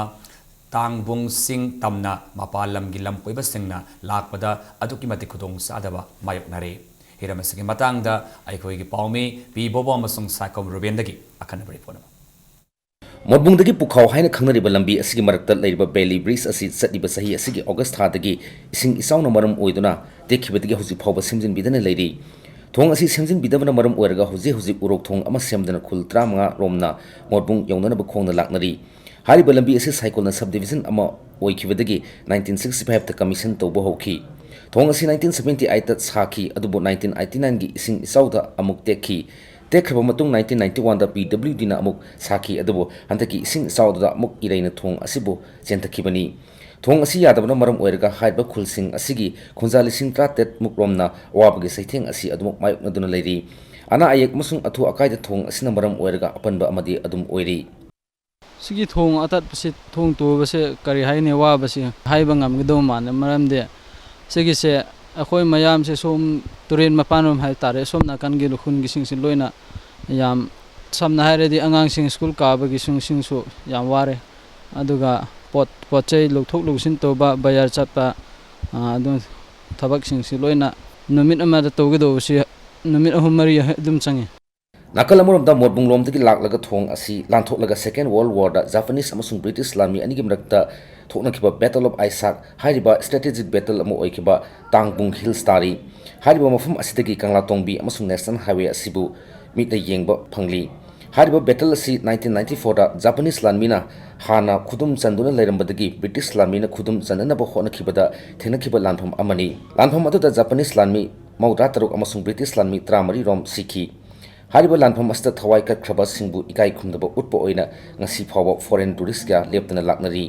ꯇꯥꯡꯕꯨꯡ ꯆꯤꯡ ꯇꯝꯅ ꯃꯄꯥꯟ ꯂꯝꯒꯤ ꯂꯝꯀꯣꯏꯕꯁꯤꯡꯅ ꯂꯥꯛꯄꯗ ꯑꯗꯨꯛꯀꯤ ꯃꯇꯤꯛ ꯈꯨꯗꯣꯡꯆꯥꯗꯕ ꯃꯥꯌꯣꯛꯅꯔꯦ꯫ ꯍꯤꯔꯝ ꯑꯁꯤꯒꯤ ꯃꯇꯥꯡꯗ ꯑꯩꯈꯣꯏꯒꯤ ꯄꯥꯎꯃꯤ ꯄꯤ ꯕꯣꯕꯣ ꯑꯃꯁꯨꯡ ꯁꯥꯏꯈꯣꯝ ꯔꯨꯕꯦꯟꯗꯒꯤ ꯑꯈꯟꯅꯕ ꯔꯤꯄꯣꯔꯠ ꯑꯃ꯫ ꯃꯣꯠꯕꯨꯡꯗꯒꯤ ꯄꯨꯈꯥꯎ ꯍꯥꯏꯅ ꯈꯪꯅꯔꯤꯕ ꯂꯝꯕꯤ ꯑꯁꯤꯒꯤ ꯃꯔꯛꯇ ꯂꯩꯔꯤꯕ Bailey Bridge ꯑꯁꯤ ꯆꯠꯂꯤꯕ ꯆꯍꯤ ꯑꯁꯤꯒꯤ ꯑꯣꯒꯁ ꯊꯥꯗꯒꯤ ꯏꯁꯤꯡ ꯏꯆꯥꯎꯅ ꯃꯔꯝ ꯑꯣꯏꯗꯨꯅ ꯇꯦꯛꯈꯤꯕꯗꯒꯤ ꯍꯧꯖꯤꯛ ꯐꯥꯎꯕ ꯁꯦꯝꯖꯤꯟꯕꯤꯗꯅ ꯂꯩꯔꯤ꯫ ꯊꯣꯡ ꯑꯁꯤ ꯁꯦꯝꯖꯤꯟꯕꯤꯗꯕꯅ ꯃꯔꯝ ꯑꯣꯏꯔꯒ ꯍꯧꯖꯤꯛ ꯍꯧꯖꯤꯛ ꯎꯔꯣꯛ ꯊꯣꯡ ꯑꯃ ꯁꯦꯝꯗꯨꯅ ꯈꯨꯜ ꯇꯔꯥꯃꯉꯥ ꯔꯣꯝꯅ ꯃꯣꯠꯕꯨꯡ ꯌꯧꯅꯅꯕ ꯈꯣꯡꯅ ꯂꯥꯛꯅꯔꯤ꯫ ꯍꯥꯏꯔꯤꯕ ꯂꯝꯕꯤ ꯑꯁꯤ ꯁꯥꯏꯀꯣꯜꯅ subdivision ꯑꯃ ꯑꯣꯏꯈꯤꯕꯗꯒꯤ nineteen sixty fiveꯇ commission ꯇꯧꯕ ꯍꯧꯈꯤ꯫ ꯊꯣꯡ ꯑꯁꯤ nineteen seventy eightꯇ ꯁꯥꯈꯤ, ꯑꯗꯨꯕꯨ nineteen eighty nineꯒꯤ ꯏꯁꯤꯡ ꯏꯆꯥꯎꯗ ꯑꯃꯨꯛ ꯇꯦꯛꯈꯤ꯫ ꯇꯦꯛꯈ꯭ꯔꯕ ꯃꯇꯨꯡ nineteen ninety oneꯗ PWDꯅ ꯑꯃꯨꯛ ꯁꯥꯈꯤ, ꯑꯗꯨꯕꯨ ꯍꯟꯗꯛꯀꯤ ꯏꯁꯤꯡ ꯏꯆꯥꯎꯗꯨꯗ ꯑꯃꯨꯛ ꯏꯔꯩꯅ ꯊꯣꯡ ꯑꯁꯤꯕꯨ ꯆꯦꯟꯊꯈꯤꯕꯅꯤ꯫ ꯊꯣꯡ ꯑꯁꯤ ꯌꯥꯗꯕꯅ ꯃꯔꯝ ꯑꯣꯏꯔꯒ ꯍꯥꯏꯔꯤꯕ ꯈꯨꯜꯁꯤꯡ ꯑꯁꯤꯒꯤ ꯈꯨꯟꯖꯥ ꯂꯤꯁꯤꯡ ꯇꯔꯥꯇꯔꯦꯠ ꯃꯨꯛ ꯔꯣꯝꯅ ꯑꯋꯥꯕꯒꯤ ꯆꯩꯊꯦꯡ ꯑꯁꯤ ꯑꯗꯨꯃꯛ ꯃꯥꯌꯣꯛꯅꯗꯨꯅ ꯂꯩꯔꯤ꯫ ꯑꯅꯥ ꯑꯌꯦꯛ ꯑꯃꯁꯨꯡ ꯑꯊꯨ ꯑꯀꯥꯏꯗ ꯊꯣꯡ ꯑꯁꯤꯅ ꯃꯔꯝ ꯑꯣꯏꯔꯒ ꯑꯄꯟꯕ ꯑꯃꯗꯤ ꯑꯗꯨꯝ ꯑꯣꯏꯔꯤ꯫ ꯁꯤꯒꯤ ꯊꯣꯡ ꯑꯇꯠꯄꯁꯤ, ꯊꯣꯡ ꯇꯨꯕꯁꯦ ꯀꯔꯤ ꯍꯥꯏꯅꯤ, ꯋꯥꯕꯁꯤ ꯍꯥꯏꯕ ꯉꯝꯒꯗꯧ ꯃꯥꯟꯗꯦ꯫ ꯃꯔꯝꯗꯤ ꯁꯤꯒꯤꯁꯦ ꯑꯩꯈꯣꯏ ꯃꯌꯥꯝꯁꯦ ꯁꯣꯝ ꯇꯨꯔꯦꯟ ꯃꯄꯥꯟꯔꯣꯝ ꯍꯥꯏ ꯇꯥꯔꯦ, ꯁꯣꯝ ꯅꯥꯀꯟꯒꯤ ꯂꯨꯈꯨꯟꯒꯤꯁꯤꯡꯁꯤ ꯂꯣꯏꯅ ꯌꯥꯝ, ꯁꯝꯅ ꯍꯥꯏꯔꯗꯤ ꯑꯉꯥꯡꯁꯤꯡ ꯁ꯭ꯀꯨꯜ ꯀꯥꯕꯒꯤ ꯁꯤꯡꯁꯨ ꯌꯥꯝ ꯋꯥꯔꯦ꯫ ꯑꯗꯨꯒ ꯄꯣꯠ, ꯄꯣꯠ ꯆꯩ ꯂꯧꯊꯣꯛ ꯂꯧꯁꯤꯟ ꯇꯧꯕ, ꯕꯖꯥꯔ ꯆꯠꯄ, ꯑꯗꯨ ꯊꯕꯛꯁꯤꯡꯁꯤ ꯂꯣꯏꯅ ꯅꯨꯃꯤꯠ ꯑꯃꯗ ꯇꯧꯒꯗꯧꯕꯁꯤ ꯅꯨꯃꯤꯠ ꯑꯍꯨꯝ ꯃꯔꯤ ꯑꯗꯨꯝ ꯆꯪꯉꯤ꯫ ꯅꯥꯀꯜ ꯑꯃꯔꯣꯝꯗ ꯃꯣꯠꯕꯨꯡꯂꯣꯝꯗꯒꯤ ꯂꯥꯛꯂꯒ ꯊꯣꯡ ꯑꯁꯤ ꯂꯥꯟꯊꯣꯛꯂꯒ Second World War ꯗ Japanese ꯑꯃꯁꯨꯡ British ꯂꯥꯟꯃꯤ ꯑꯅꯤꯒꯤ ꯃꯔꯛꯇ ꯊꯣꯛꯅꯈꯤꯕ Battle of Aisak ꯍꯥꯏꯔꯤꯕ strategic battle ꯑꯃ ꯑꯣꯏꯈꯤꯕ ꯇꯥꯡꯕꯨꯡ Hills ꯇꯥꯔꯤ꯫ ꯍꯥꯏꯔꯤꯕ ꯃꯐꯝ ꯑꯁꯤꯗꯒꯤ ꯀꯪꯂꯥꯇꯣꯡꯕꯤ ꯑꯃꯁꯨꯡ National Highway ꯑꯁꯤꯕꯨ ꯃꯤꯠꯅ ꯌꯦꯡꯕ ꯐꯪꯂꯤ꯫ ꯍꯥꯏꯔꯤꯕ battle ꯑꯁꯤ nineteen ninety four ꯗ Japanese ꯂꯥꯟꯃꯤꯅ ꯍꯥꯟꯅ ꯈꯨꯗꯨꯝ ꯆꯟꯗꯨꯅ ꯂꯩꯔꯝꯕꯗꯒꯤ British ꯂꯥꯟꯃꯤꯅ ꯈꯨꯗꯨꯝ ꯆꯟꯅꯅꯕ ꯍꯣꯠꯅꯈꯤꯕꯗ ꯊꯦꯡꯅꯈꯤꯕ ꯂꯥꯟꯐꯝ ꯑꯃꯅꯤ꯫ ꯂꯥꯟꯐꯝ ꯑꯗꯨꯗ Japanese ꯂꯥꯟꯃꯤ ꯃꯧꯗ꯭ꯔꯥ ꯇꯔꯨꯛ ꯑꯃꯁꯨꯡ British ꯂꯥꯟꯃꯤ ꯇꯔꯥꯃꯔꯤ ꯔꯣꯝ ꯁꯤꯈꯤ꯫ ꯍꯥꯏꯔꯤꯕ ꯂꯥꯟꯐꯝ ꯑꯁꯤꯗ ꯊꯋꯥꯏ ꯀꯠꯈ꯭ꯔꯕꯁꯤꯡꯕꯨ ꯏꯀꯥꯏ ꯈꯨꯝꯅꯕ ꯎꯠꯄ ꯑꯣꯏꯅ ꯉꯁꯤ ꯐꯥꯎꯕ foreign tourist ꯀꯌꯥ ꯂꯦꯞꯇꯅ ꯂꯥꯛꯅꯔꯤ꯫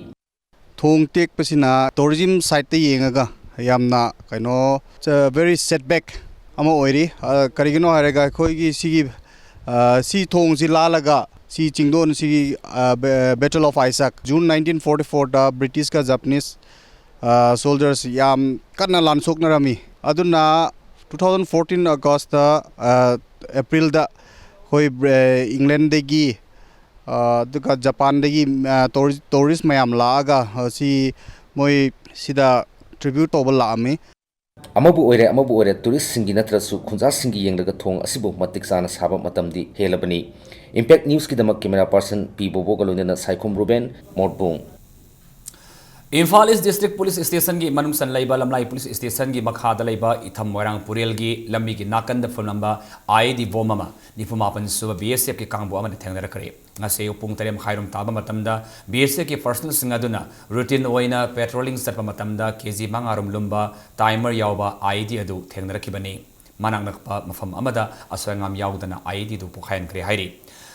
ꯊꯣꯡ ꯇꯦꯛꯄꯁꯤꯅ tourism side ꯇ ꯌꯦꯡꯉꯒ ꯌꯥꯝꯅ ꯀꯩꯅꯣ, it's a very setback ꯑꯃ ꯑꯣꯏꯔꯤ꯫ ꯑ, ꯀꯔꯤꯒꯤꯅꯣ ꯍꯥꯏꯔꯒ ꯑꯩꯈꯣꯏꯒꯤ ꯁꯤꯒꯤ, ꯑ, ꯁꯤ ꯊꯣꯡꯁꯤ ꯂꯥꯜꯂꯒ ꯁꯤ ꯆꯤꯡꯗꯣꯟ ꯁꯤꯒꯤ, ꯑ, Ba-, Battle of Aisak, June nineteen forty four the British ꯀ Japanese, ꯑ, soldiers ꯌꯥꯝ ꯀꯟꯅ ꯂꯥꯟꯊꯣꯛꯅꯔꯝꯃꯤ꯫ ꯑꯗꯨꯅ two thousand fourteen August ꯇ, ꯑ, April ꯗ ꯑꯩꯈꯣꯏ ꯕ꯭ꯔ-, England ꯗꯒꯤ, ꯑ, ꯑꯗꯨꯒ Japan ꯗꯒꯤ, ꯑ, tourist, tourist ꯃꯌꯥꯝ ꯂꯥꯛꯑꯒ, ꯑ, ꯁꯤ ꯃꯣꯏ ꯁꯤꯗ tribute ꯇꯧꯕ ꯂꯥꯛꯑꯝꯃꯤ꯫ ꯑꯃꯕꯨ ꯑꯣꯏꯔꯦ, ꯑꯃꯕꯨ ꯑꯣꯏꯔꯦ, tourist ꯁꯤꯡꯒꯤ ꯅꯠꯇ꯭ꯔꯁꯨ ꯈꯨꯟꯖꯥꯁꯤꯡꯒꯤ ꯌꯦꯡꯂꯒ ꯊꯣꯡ ꯑꯁꯤꯕꯨ ꯃꯇꯤꯛ ꯆꯥꯅ ꯁꯥꯕ ꯃꯇꯝꯗꯤ ꯍꯦꯜꯂꯕꯅꯤ꯫ Impact News ꯀꯤꯗꯃꯛ camera person ꯄꯤ ꯕꯣꯕꯣꯒ ꯂꯣꯏꯅꯅ Saikhom ꯔꯨꯕꯦꯟ, ꯃꯣꯠꯕꯨꯡ꯫ Imphal East District Police Station ꯒꯤ ꯃꯅꯨꯡ ꯆꯟ ꯂꯩꯕ ꯂꯝꯂꯥꯏ Police Station ꯒꯤ ꯃꯈꯥꯗ ꯂꯩꯕ ꯏꯊꯝ ꯃꯣꯏꯔꯥꯡ ꯄꯨꯔꯦꯜꯒꯤ ꯂꯝꯕꯤꯒꯤ ꯅꯥꯀꯟꯗ ꯐꯝꯂꯝꯕ I E D bomb ꯑꯃ ꯅꯤꯐꯨ ꯃꯥꯄꯟ ꯁꯨꯕ B S F ꯀꯤ ꯀꯥꯡꯕꯨ ꯑꯃꯅ ꯊꯦꯡꯅꯔꯛꯈ꯭ꯔꯦ꯫ ꯉꯁꯤ ꯑꯌꯨꯛ ꯄꯨꯡ ꯇꯔꯦꯠ ꯃꯈꯥꯏꯔꯣꯝ ꯇꯥꯕ ꯃꯇꯝꯗ B S F ꯀꯤ personnel ꯁꯤꯡ ꯑꯗꯨꯅ routine ꯑꯣꯏꯅ patrolling ꯆꯠꯄ ꯃꯇꯝꯗ K G ꯃꯉꯥ ꯔꯣꯝ ꯂꯨꯝꯕ timer ꯌꯥꯎꯕ I E D ꯑꯗꯨ ꯊꯦꯡꯅꯔꯛꯈꯤꯕꯅꯤ꯫ ꯃꯅꯥꯛ ꯅꯛꯄ ꯃꯐꯝ ꯑꯃꯗ ꯑꯁꯣꯏ ꯑꯉꯥꯝ ꯌꯥꯎꯗꯅ I E D ꯑꯗꯨ ꯄꯣꯈꯥꯏꯍꯟꯈ꯭ꯔꯦ ꯍꯥꯏꯔꯤ꯫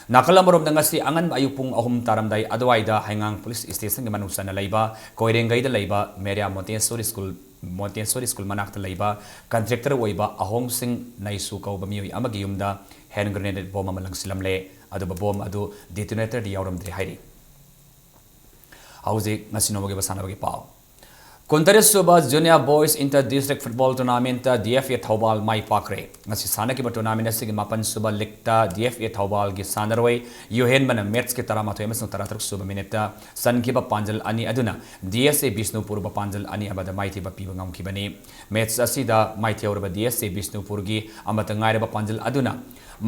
ꯅꯥꯀꯜ ꯑꯃꯔꯣꯝꯗ ꯉꯁꯤ ꯑꯉꯟꯕ ꯑꯌꯨꯛ ꯄꯨꯡ ꯑꯍꯨꯝ ꯇꯥꯔꯝꯗꯥꯏ ꯑꯗꯨꯋꯥꯏꯗ ꯍꯩꯉꯥꯡ Police Station ꯒꯤ ꯃꯅꯨꯡ ꯆꯟꯅ ꯂꯩꯕ ꯀꯣꯏꯔꯦꯡꯒꯩꯗ ꯂꯩꯕ ꯃꯦꯔꯤꯌꯥ Montessori School ꯃꯣꯟꯇꯦꯁꯣꯔꯤ ꯁ꯭ꯀꯨꯜ ꯃꯅꯥꯛꯇ ꯂꯩꯕ ꯀꯟꯇ꯭ꯔꯦꯛꯇꯔ ꯑꯣꯏꯕ ꯑꯍꯣꯡꯁꯤꯡ ꯅꯩꯁꯨ ꯀꯧꯕ ꯃꯤꯑꯣꯏ ꯑꯃꯒꯤ ꯌꯨꯝꯗ ꯍꯦꯟ ꯒ꯭ꯔꯦꯅꯦꯗ ꯕꯣꯝ ꯑꯃ ꯂꯪꯁꯤꯜꯂꯝꯂꯦ꯫ ꯑꯗꯨꯕꯨ ꯕꯣꯝ ꯑꯗꯨ ꯗꯤꯇꯣꯅꯦꯇꯔꯗꯤ ꯌꯥꯎꯔꯝꯗ꯭ꯔꯦ ꯍꯥꯏꯔꯤ꯫ ꯍꯧꯖꯤꯛ ꯉꯁꯤ ꯅꯣꯡꯃꯒꯤ ꯑꯣꯏꯕ ꯁꯥꯟꯅꯕꯒꯤ ꯄꯥꯎ꯫ ꯀꯨꯟꯇꯔꯦꯠ ꯁꯨꯕ junior boys inter district football ꯇꯣꯔꯅꯥꯃꯦꯟꯠꯇ ꯗꯤ ꯑꯦꯐ ꯑꯦ ꯊꯧꯕꯥꯜ ꯃꯥꯏ ꯄꯥꯛꯈ꯭ꯔꯦ꯫ ꯉꯁꯤ ꯁꯥꯟꯅꯈꯤꯕ ꯇꯣꯔꯅꯥꯃꯦꯟꯠ ꯑꯁꯤꯒꯤ ꯃꯥꯄꯟ ꯁꯨꯕ ꯂꯤꯛꯇ ꯗꯤ ꯑꯦꯐ ꯑꯦ ꯊꯧꯕꯥꯜꯒꯤ ꯁꯥꯟꯅꯔꯣꯏ ꯌꯨꯍꯦꯟꯕꯅ ꯃꯦꯠꯁꯀꯤ ꯇꯔꯥꯃꯥꯊꯣꯏ ꯑꯃꯁꯨꯡ ꯇꯔꯥꯇꯔꯨꯛ ꯁꯨꯕ ꯃꯤꯅꯤꯠꯇ ꯆꯟꯈꯤꯕ ꯄꯥꯟꯖꯜ ꯑꯅꯤ ꯑꯗꯨꯅ ꯗꯤ ꯑꯦꯁ ꯑꯦ ꯕꯤꯁꯅꯨꯄꯨꯔꯕꯨ ꯄꯥꯟꯖꯜ ꯑꯅꯤ ꯑꯃꯗ ꯃꯥꯏꯊꯤꯕ ꯄꯤꯕ ꯉꯝꯈꯤꯕꯅꯤ꯫ ꯃꯦꯠꯁ ꯑꯁꯤꯗ ꯃꯥꯏꯊꯤꯍꯧꯔꯕ ꯗꯤ ꯑꯦꯁ ꯑꯦ ꯕꯤꯁꯅꯨꯄꯨꯔꯒꯤ ꯑꯃꯠꯇ ꯉꯥꯏꯔꯕ ꯄꯥꯟꯖꯜ ꯑꯗꯨꯅ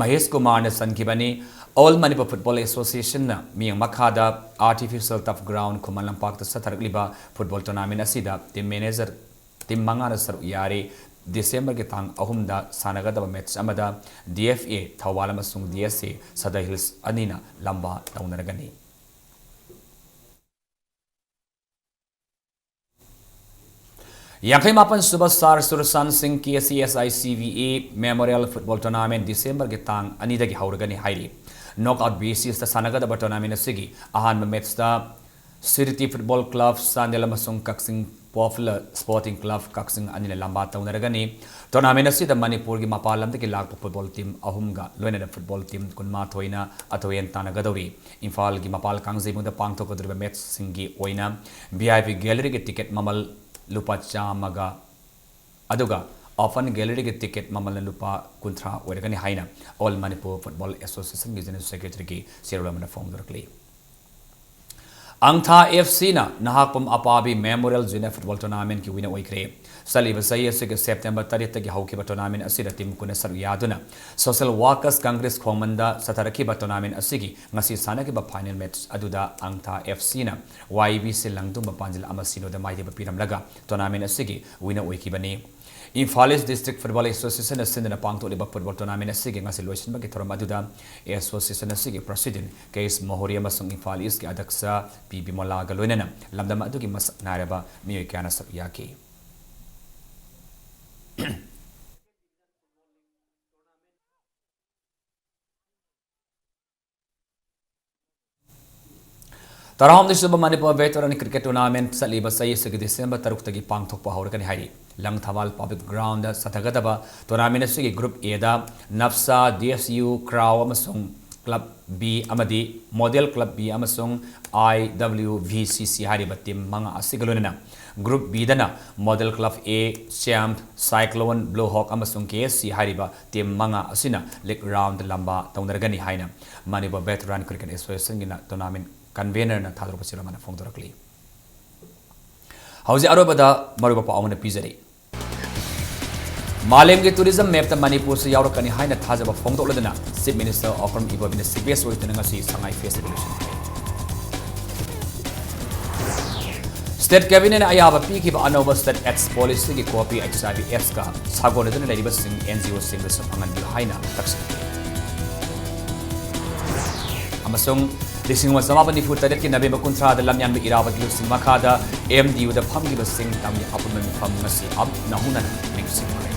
ꯃꯍꯦꯁ ꯀꯨꯃꯥꯔꯅ ꯆꯟꯈꯤꯕꯅꯤ꯫ ꯑꯣꯜ ꯃꯅꯤꯄꯨꯔ ꯐꯨꯠꯕꯣꯜ ꯑꯦꯁꯣꯁꯤꯌꯦꯁꯟꯅ ꯃꯤꯠꯌꯦꯡ ꯃꯈꯥꯗ ꯑꯥꯔꯇꯤꯐꯤꯁꯤꯌꯦꯜ ꯇꯔꯐ ꯒ꯭ꯔꯥꯎꯟ ꯈꯨꯃꯟ ꯂꯝꯄꯥꯛꯇ ꯆꯠꯊꯔꯛꯂꯤꯕ ꯐꯨꯠꯕꯣꯜ ꯇꯣꯔꯅꯥꯃꯦꯟꯠ ꯑꯁꯤꯗ ꯇꯤꯝ ꯃꯦꯅꯦꯖꯔ, ꯇꯤꯝ ꯃꯉꯥꯅ ꯁꯔꯨꯛ ꯌꯥꯔꯤ꯫ ꯗꯤꯁꯦꯝꯕꯔꯒꯤ ꯇꯥꯡ ꯑꯍꯨꯝꯗ ꯁꯥꯟꯅꯒꯗꯕ ꯃꯦꯠꯁ ꯑꯃꯗ ꯗꯤ ꯑꯦꯐ ꯑꯦ ꯊꯧꯕꯥꯜ ꯑꯃꯁꯨꯡ ꯗꯤ ꯑꯦꯁ ꯑꯦ ꯁꯗꯔ ꯍꯤꯜꯁ ꯑꯅꯤꯅ ꯂꯝꯕꯥ ꯇꯧꯅꯔꯒꯅꯤ꯫ ꯌꯥꯡꯈꯩ ꯃꯥꯄꯟ ꯁꯨꯕ ꯁꯥꯔ ꯁꯨꯔꯁꯥꯟ ꯁꯤꯡ K C S I C V A memorial football tournament ꯗꯤꯁꯦꯝꯕꯔꯒꯤ ꯇꯥꯡ ꯑꯅꯤꯗꯒꯤ ꯍꯧꯔꯒꯅꯤ ꯍꯥꯏꯔꯤ꯫ ꯅꯣꯛ ꯑꯥꯎꯠ ꯕꯦꯁꯤꯁꯇ ꯁꯥꯟꯅꯒꯗꯕ ꯇꯣꯔꯅꯥꯃꯦꯟꯠ ꯑꯁꯤꯒꯤ ꯑꯍꯥꯟꯕ ꯃꯦꯠꯁꯇ ꯁꯤꯔꯤꯇꯤ ꯐꯨꯠꯕꯣꯜ ꯀ꯭ꯂꯕ ꯆꯥꯟꯗꯦꯜ ꯑꯃꯁꯨꯡ ꯀꯛꯆꯤꯡ ꯄꯣꯄꯨꯂꯔ ꯁ꯭ꯄꯣꯔꯇꯤꯡ ꯀ꯭ꯂꯕ ꯀꯛꯆꯤꯡ ꯑꯅꯤꯅ ꯂꯝꯕꯥ ꯇꯧꯅꯔꯒꯅꯤ꯫ ꯇꯣꯔꯅꯥꯃꯦꯟꯠ ꯑꯁꯤꯗ ꯃꯅꯤꯄꯨꯔꯒꯤ ꯃꯄꯥꯟ ꯂꯝꯗꯒꯤ ꯂꯥꯛꯄ ꯐꯨꯠꯕꯣꯜ ꯇꯤꯝ ꯑꯍꯨꯝꯒ ꯂꯣꯏꯅꯅ ꯐꯨꯠꯕꯣꯜ ꯇꯤꯝ ꯀꯨꯟꯃꯥꯊꯣꯏꯅ ꯑꯊꯣꯏ ꯑꯍꯟ ꯇꯥꯟꯅꯒꯗꯧꯔꯤ꯫ ꯏꯝꯐꯥꯜꯒꯤ ꯃꯄꯥꯜ ꯀꯥꯡꯖꯩꯕꯨꯡꯗ ꯄꯥꯡꯊꯣꯛꯀꯗꯧꯔꯤꯕ ꯃꯦꯠꯁꯁꯤꯡꯒꯤ ꯑꯣꯏꯅ ꯚꯤ ꯑꯥꯏ ꯄꯤ ꯒꯦꯂꯔꯤꯒꯤ ꯇꯤꯀꯦꯠ ꯃꯃꯜ ꯂꯨꯄꯥ ꯆꯥꯝꯃꯒ, ꯑꯗꯨꯒ ꯑꯣꯄꯟ ꯒꯦꯂꯔꯤꯒꯤ ꯇꯤꯀꯦꯠ ꯃꯃꯜꯅ ꯂꯨꯄꯥ ꯀꯨꯟꯊ꯭ꯔꯥ ꯑꯣꯏꯔꯒꯅꯤ ꯍꯥꯏꯅ ꯑꯣꯜ ꯃꯅꯤꯄꯨꯔ ꯐꯨꯠꯕꯣꯜ ꯑꯦꯁꯣꯁꯤꯌꯦꯁꯟꯒꯤ ꯖꯦꯅꯔꯦꯜ ꯁꯦꯀ꯭ꯔꯦꯇꯔꯤꯒꯤ ꯆꯦꯔꯣꯜ ꯑꯃꯅ ꯐꯣꯡꯗꯣꯔꯛꯂꯤ꯫ ꯑꯪꯊꯥ ꯑꯦꯐ ꯁꯤꯅ Nahakpam ꯑꯄꯥꯕꯤ memorial junior football ꯇꯣꯔꯅꯥꯃꯦꯟꯠꯀꯤ winner ꯑꯣꯏꯈ꯭ꯔꯦ꯫ ꯆꯠꯂꯤꯕ ꯆꯍꯤ ꯑꯁꯤꯒꯤ ꯁꯦꯞꯇꯦꯝꯕꯔ ꯇꯔꯦꯠꯇꯒꯤ ꯍꯧꯈꯤꯕ ꯇꯣꯔꯅꯥꯃꯦꯟꯠ ꯑꯁꯤꯗ ꯇꯤꯝ ꯀꯨꯟꯅ ꯁꯔꯨꯛ ꯌꯥꯗꯨꯅ ꯁꯣꯁꯤꯌꯦꯜ ꯋꯥꯔꯀꯔꯁ ꯀꯪꯒ꯭ꯔꯦꯁ ꯈꯣꯡꯃꯟꯗ ꯆꯠꯊꯔꯛꯈꯤꯕ ꯇꯣꯔꯅꯥꯃꯦꯟꯠ ꯑꯁꯤꯒꯤ ꯉꯁꯤ ꯁꯥꯟꯅꯈꯤꯕ ꯐꯥꯏꯅꯦꯜ ꯃꯦꯠꯆ ꯑꯗꯨꯗ ꯑꯪꯊꯥ ꯑꯦꯐ ꯁꯤꯅ ꯋꯥꯏ ꯕꯤ ꯁꯤ ꯂꯪꯗꯨꯝꯕ ꯄꯥꯟꯖꯤꯜ ꯑꯃ ꯁꯤꯅꯣꯗ ꯃꯥꯏꯊꯤꯕ ꯄꯤꯔꯝꯂꯒ ꯇꯣꯔꯅꯥꯃꯦꯟꯠ ꯑꯁꯤꯒꯤ ꯋꯤꯅꯔ ꯑꯣꯏꯈꯤꯕꯅꯤ꯫ ꯏꯝꯐꯥꯜ ꯏꯁ ꯗꯤꯁꯇ꯭ꯔꯤꯛ ꯐꯨꯠꯕꯣꯜ ꯑꯦꯁꯣꯁꯤꯌꯦꯁꯟꯅ ꯁꯤꯟꯗꯨꯅ ꯄꯥꯡꯊꯣꯛꯂꯤꯕ ꯐꯨꯠꯕꯣꯜ ꯇꯣꯔꯅꯥꯃꯦꯟꯠ ꯑꯁꯤꯒꯤ ꯉꯁꯤ ꯂꯣꯏꯁꯤꯟꯕꯒꯤ ꯊꯧꯔꯝ ꯑꯗꯨꯗ ꯑꯦꯁꯣꯁꯤꯌꯦꯁꯟ ꯑꯁꯤꯒꯤ ꯄ꯭ꯔꯁꯤꯗꯦꯟꯠ ꯀꯦ ꯑꯦꯁ ꯃꯣꯍꯣꯔꯤ ꯑꯃꯁꯨꯡ ꯏꯝꯐꯥꯜ ꯏꯁꯀꯤ ꯑꯗ꯭ꯌꯛꯁ ꯄꯤ ꯕꯤꯃꯣꯂꯥꯒ ꯂꯣꯏꯅꯅ ꯂꯝꯗꯝ ꯑꯗꯨꯒꯤ ꯃꯁꯛ ꯅꯥꯏꯔꯕ ꯃꯤꯑꯣꯏ ꯀꯌꯥꯅ ꯁꯔꯨꯛ ꯌꯥꯈꯤ꯫ ꯇꯔꯥꯍꯨꯝꯗꯣꯏ ꯁꯨꯕ ꯃꯅꯤꯄꯨꯔ ꯚꯦꯇꯔꯟ ꯀ꯭ꯔꯤꯀꯦꯠ ꯇꯣꯔꯅꯥꯃꯦꯟꯠ ꯆꯠꯂꯤꯕ ꯆꯍꯤ ꯑꯁꯤꯒꯤ ꯗꯤꯁꯦꯝꯕꯔ ꯇꯔꯨꯛꯇꯒꯤ ꯄꯥꯡꯊꯣꯛꯄ ꯍꯧꯔꯒꯅꯤ ꯍꯥꯏꯔꯤ꯫ ꯂꯪꯊꯕꯥꯜ ꯄꯕ꯭ꯂꯤꯛ ꯒ꯭ꯔꯥꯎꯟꯗ ꯆꯠꯊꯒꯗꯕ ꯇꯣꯔꯅꯥꯃꯦꯟꯠ ꯑꯁꯤꯒꯤ ꯒ꯭ꯔꯨꯞ ꯑꯦꯗ ꯅꯞꯁꯥ, ꯗꯤ ꯑꯦꯁ ꯌꯨ, ꯀ꯭ꯔꯥꯎ ꯑꯃꯁꯨꯡ ꯀ꯭ꯂꯕ ꯕꯤ ꯑꯃꯗꯤ ꯃꯣꯗꯦꯜ ꯀ꯭ꯂꯕ ꯕꯤ ꯑꯃꯁꯨꯡ ꯑꯥꯏ ꯗꯕ꯭ꯂꯤꯎ ꯚꯤ ꯁꯤ ꯁꯤ ꯍꯥꯏꯔꯤꯕ ꯇꯤꯝ ꯃꯉꯥ ꯑꯁꯤꯒ ꯂꯣꯏꯅꯅ ꯒ꯭ꯔꯨꯞ ꯕꯤꯗꯅ ꯃꯣꯗꯦꯜ ꯀ꯭ꯂꯕ ꯑꯦ, ꯆꯦꯝꯞ, ꯁꯥꯏꯀ꯭ꯂꯣꯟ, ꯕ꯭ꯂꯨ ꯍꯣꯛ ꯑꯃꯁꯨꯡ ꯀꯦ ꯑꯦꯁ ꯁꯤ ꯍꯥꯏꯔꯤꯕ ꯇꯤꯝ ꯃꯉꯥ ꯑꯁꯤꯅ ꯂꯤꯒ ꯔꯥꯎꯟꯗ ꯂꯝꯕꯥ ꯇꯧꯅꯔꯒꯅꯤ ꯍꯥꯏꯅ ꯃꯅꯤꯄꯨꯔ ꯚꯦꯇꯔꯟ ꯀ꯭ꯔꯤꯀꯦꯠ ꯑꯦꯁꯣꯁꯤꯌꯦꯁꯟꯒꯤꯅ ꯇꯣꯔꯅꯥꯃꯦꯟꯠ ꯀꯟꯚꯦꯅꯔꯅ ꯊꯥꯗꯣꯔꯛꯄꯁꯤꯗ ꯑꯃꯅ ꯐꯣꯡꯗꯣꯔꯛꯂꯤ꯫ ꯍꯧꯖꯤꯛ ꯑꯔꯣꯏꯕꯗ ꯃꯔꯨꯑꯣꯏꯕ ꯄꯥꯎ ꯑꯃꯅ ꯄꯤꯖꯔꯤ꯫ ꯃꯥꯂꯦꯝꯒꯤ ꯇꯨꯔꯤꯖꯝ ꯃꯦꯞꯇ ꯃꯅꯤꯄꯨꯔꯁꯨ ꯌꯥꯎꯔꯛꯀꯅꯤ ꯍꯥꯏꯅ ꯊꯥꯖꯕ ꯐꯣꯡꯗꯣꯛꯂꯗꯨꯅ ꯆꯤꯐ ꯃꯤꯅꯤꯁꯇꯔ ꯑꯣꯀ꯭ꯔꯝ ꯏꯕꯣꯕꯤꯅ ꯁꯤꯛꯕꯦꯁ ꯑꯣꯏꯗꯨꯅ ꯉꯁꯤ ꯁꯉꯥꯏ ꯐꯦꯁꯇꯤꯚꯦꯜ ꯂꯣꯏꯁꯤꯟꯈ꯭ꯔꯦ꯫ ꯁ꯭ꯇꯦꯠ ꯀꯦꯕꯤꯅꯦꯠꯅ ꯑꯌꯥꯕ ꯄꯤꯈꯤꯕ ꯑꯅꯧꯕ ꯁ꯭ꯇꯦꯠ ꯑꯦꯗꯁ ꯄꯣꯂꯤꯁꯤꯒꯤ ꯀꯣꯄꯤ ꯑꯩꯆ ꯑꯥꯏ ꯚꯤ ꯑꯦꯗꯁꯀ ꯁꯥꯒꯣꯟꯅꯗꯨꯅ ꯂꯩꯔꯤꯕꯁꯤꯡ ꯑꯦꯟ ꯖꯤ ꯑꯣꯁꯤꯡꯗꯁꯨ ꯐꯪꯍꯟꯕꯤꯌꯨ ꯍꯥꯏꯅ ꯇꯛꯁꯤꯟꯈꯤ꯫ ꯑꯃꯁꯨꯡ ꯂꯤꯁꯤꯡ ꯑꯃ ꯆꯃꯥꯄꯟ ꯅꯤꯐꯨ ꯇꯔꯦꯠꯀꯤ ꯅꯕꯦꯝꯕꯔ ꯀꯨꯟꯊ꯭ꯔꯥꯗ ꯂꯝꯌꯥꯟꯕ ꯏꯔꯥꯕꯣꯠꯀꯤ ꯂꯨꯆꯤꯡ ꯃꯈꯥꯗ ꯑꯦꯝ ꯗꯤ ꯌꯨꯗ ꯐꯝꯈꯤꯕꯁꯤꯡ ꯇꯝꯒꯤ ꯑꯄꯨꯟꯕ ꯃꯤꯐꯝ ꯉꯁꯤ ꯑꯃꯨꯛ ꯅꯧꯍꯧꯅꯅ ꯅꯤꯡꯁꯤꯡꯈ꯭ꯔꯦ꯫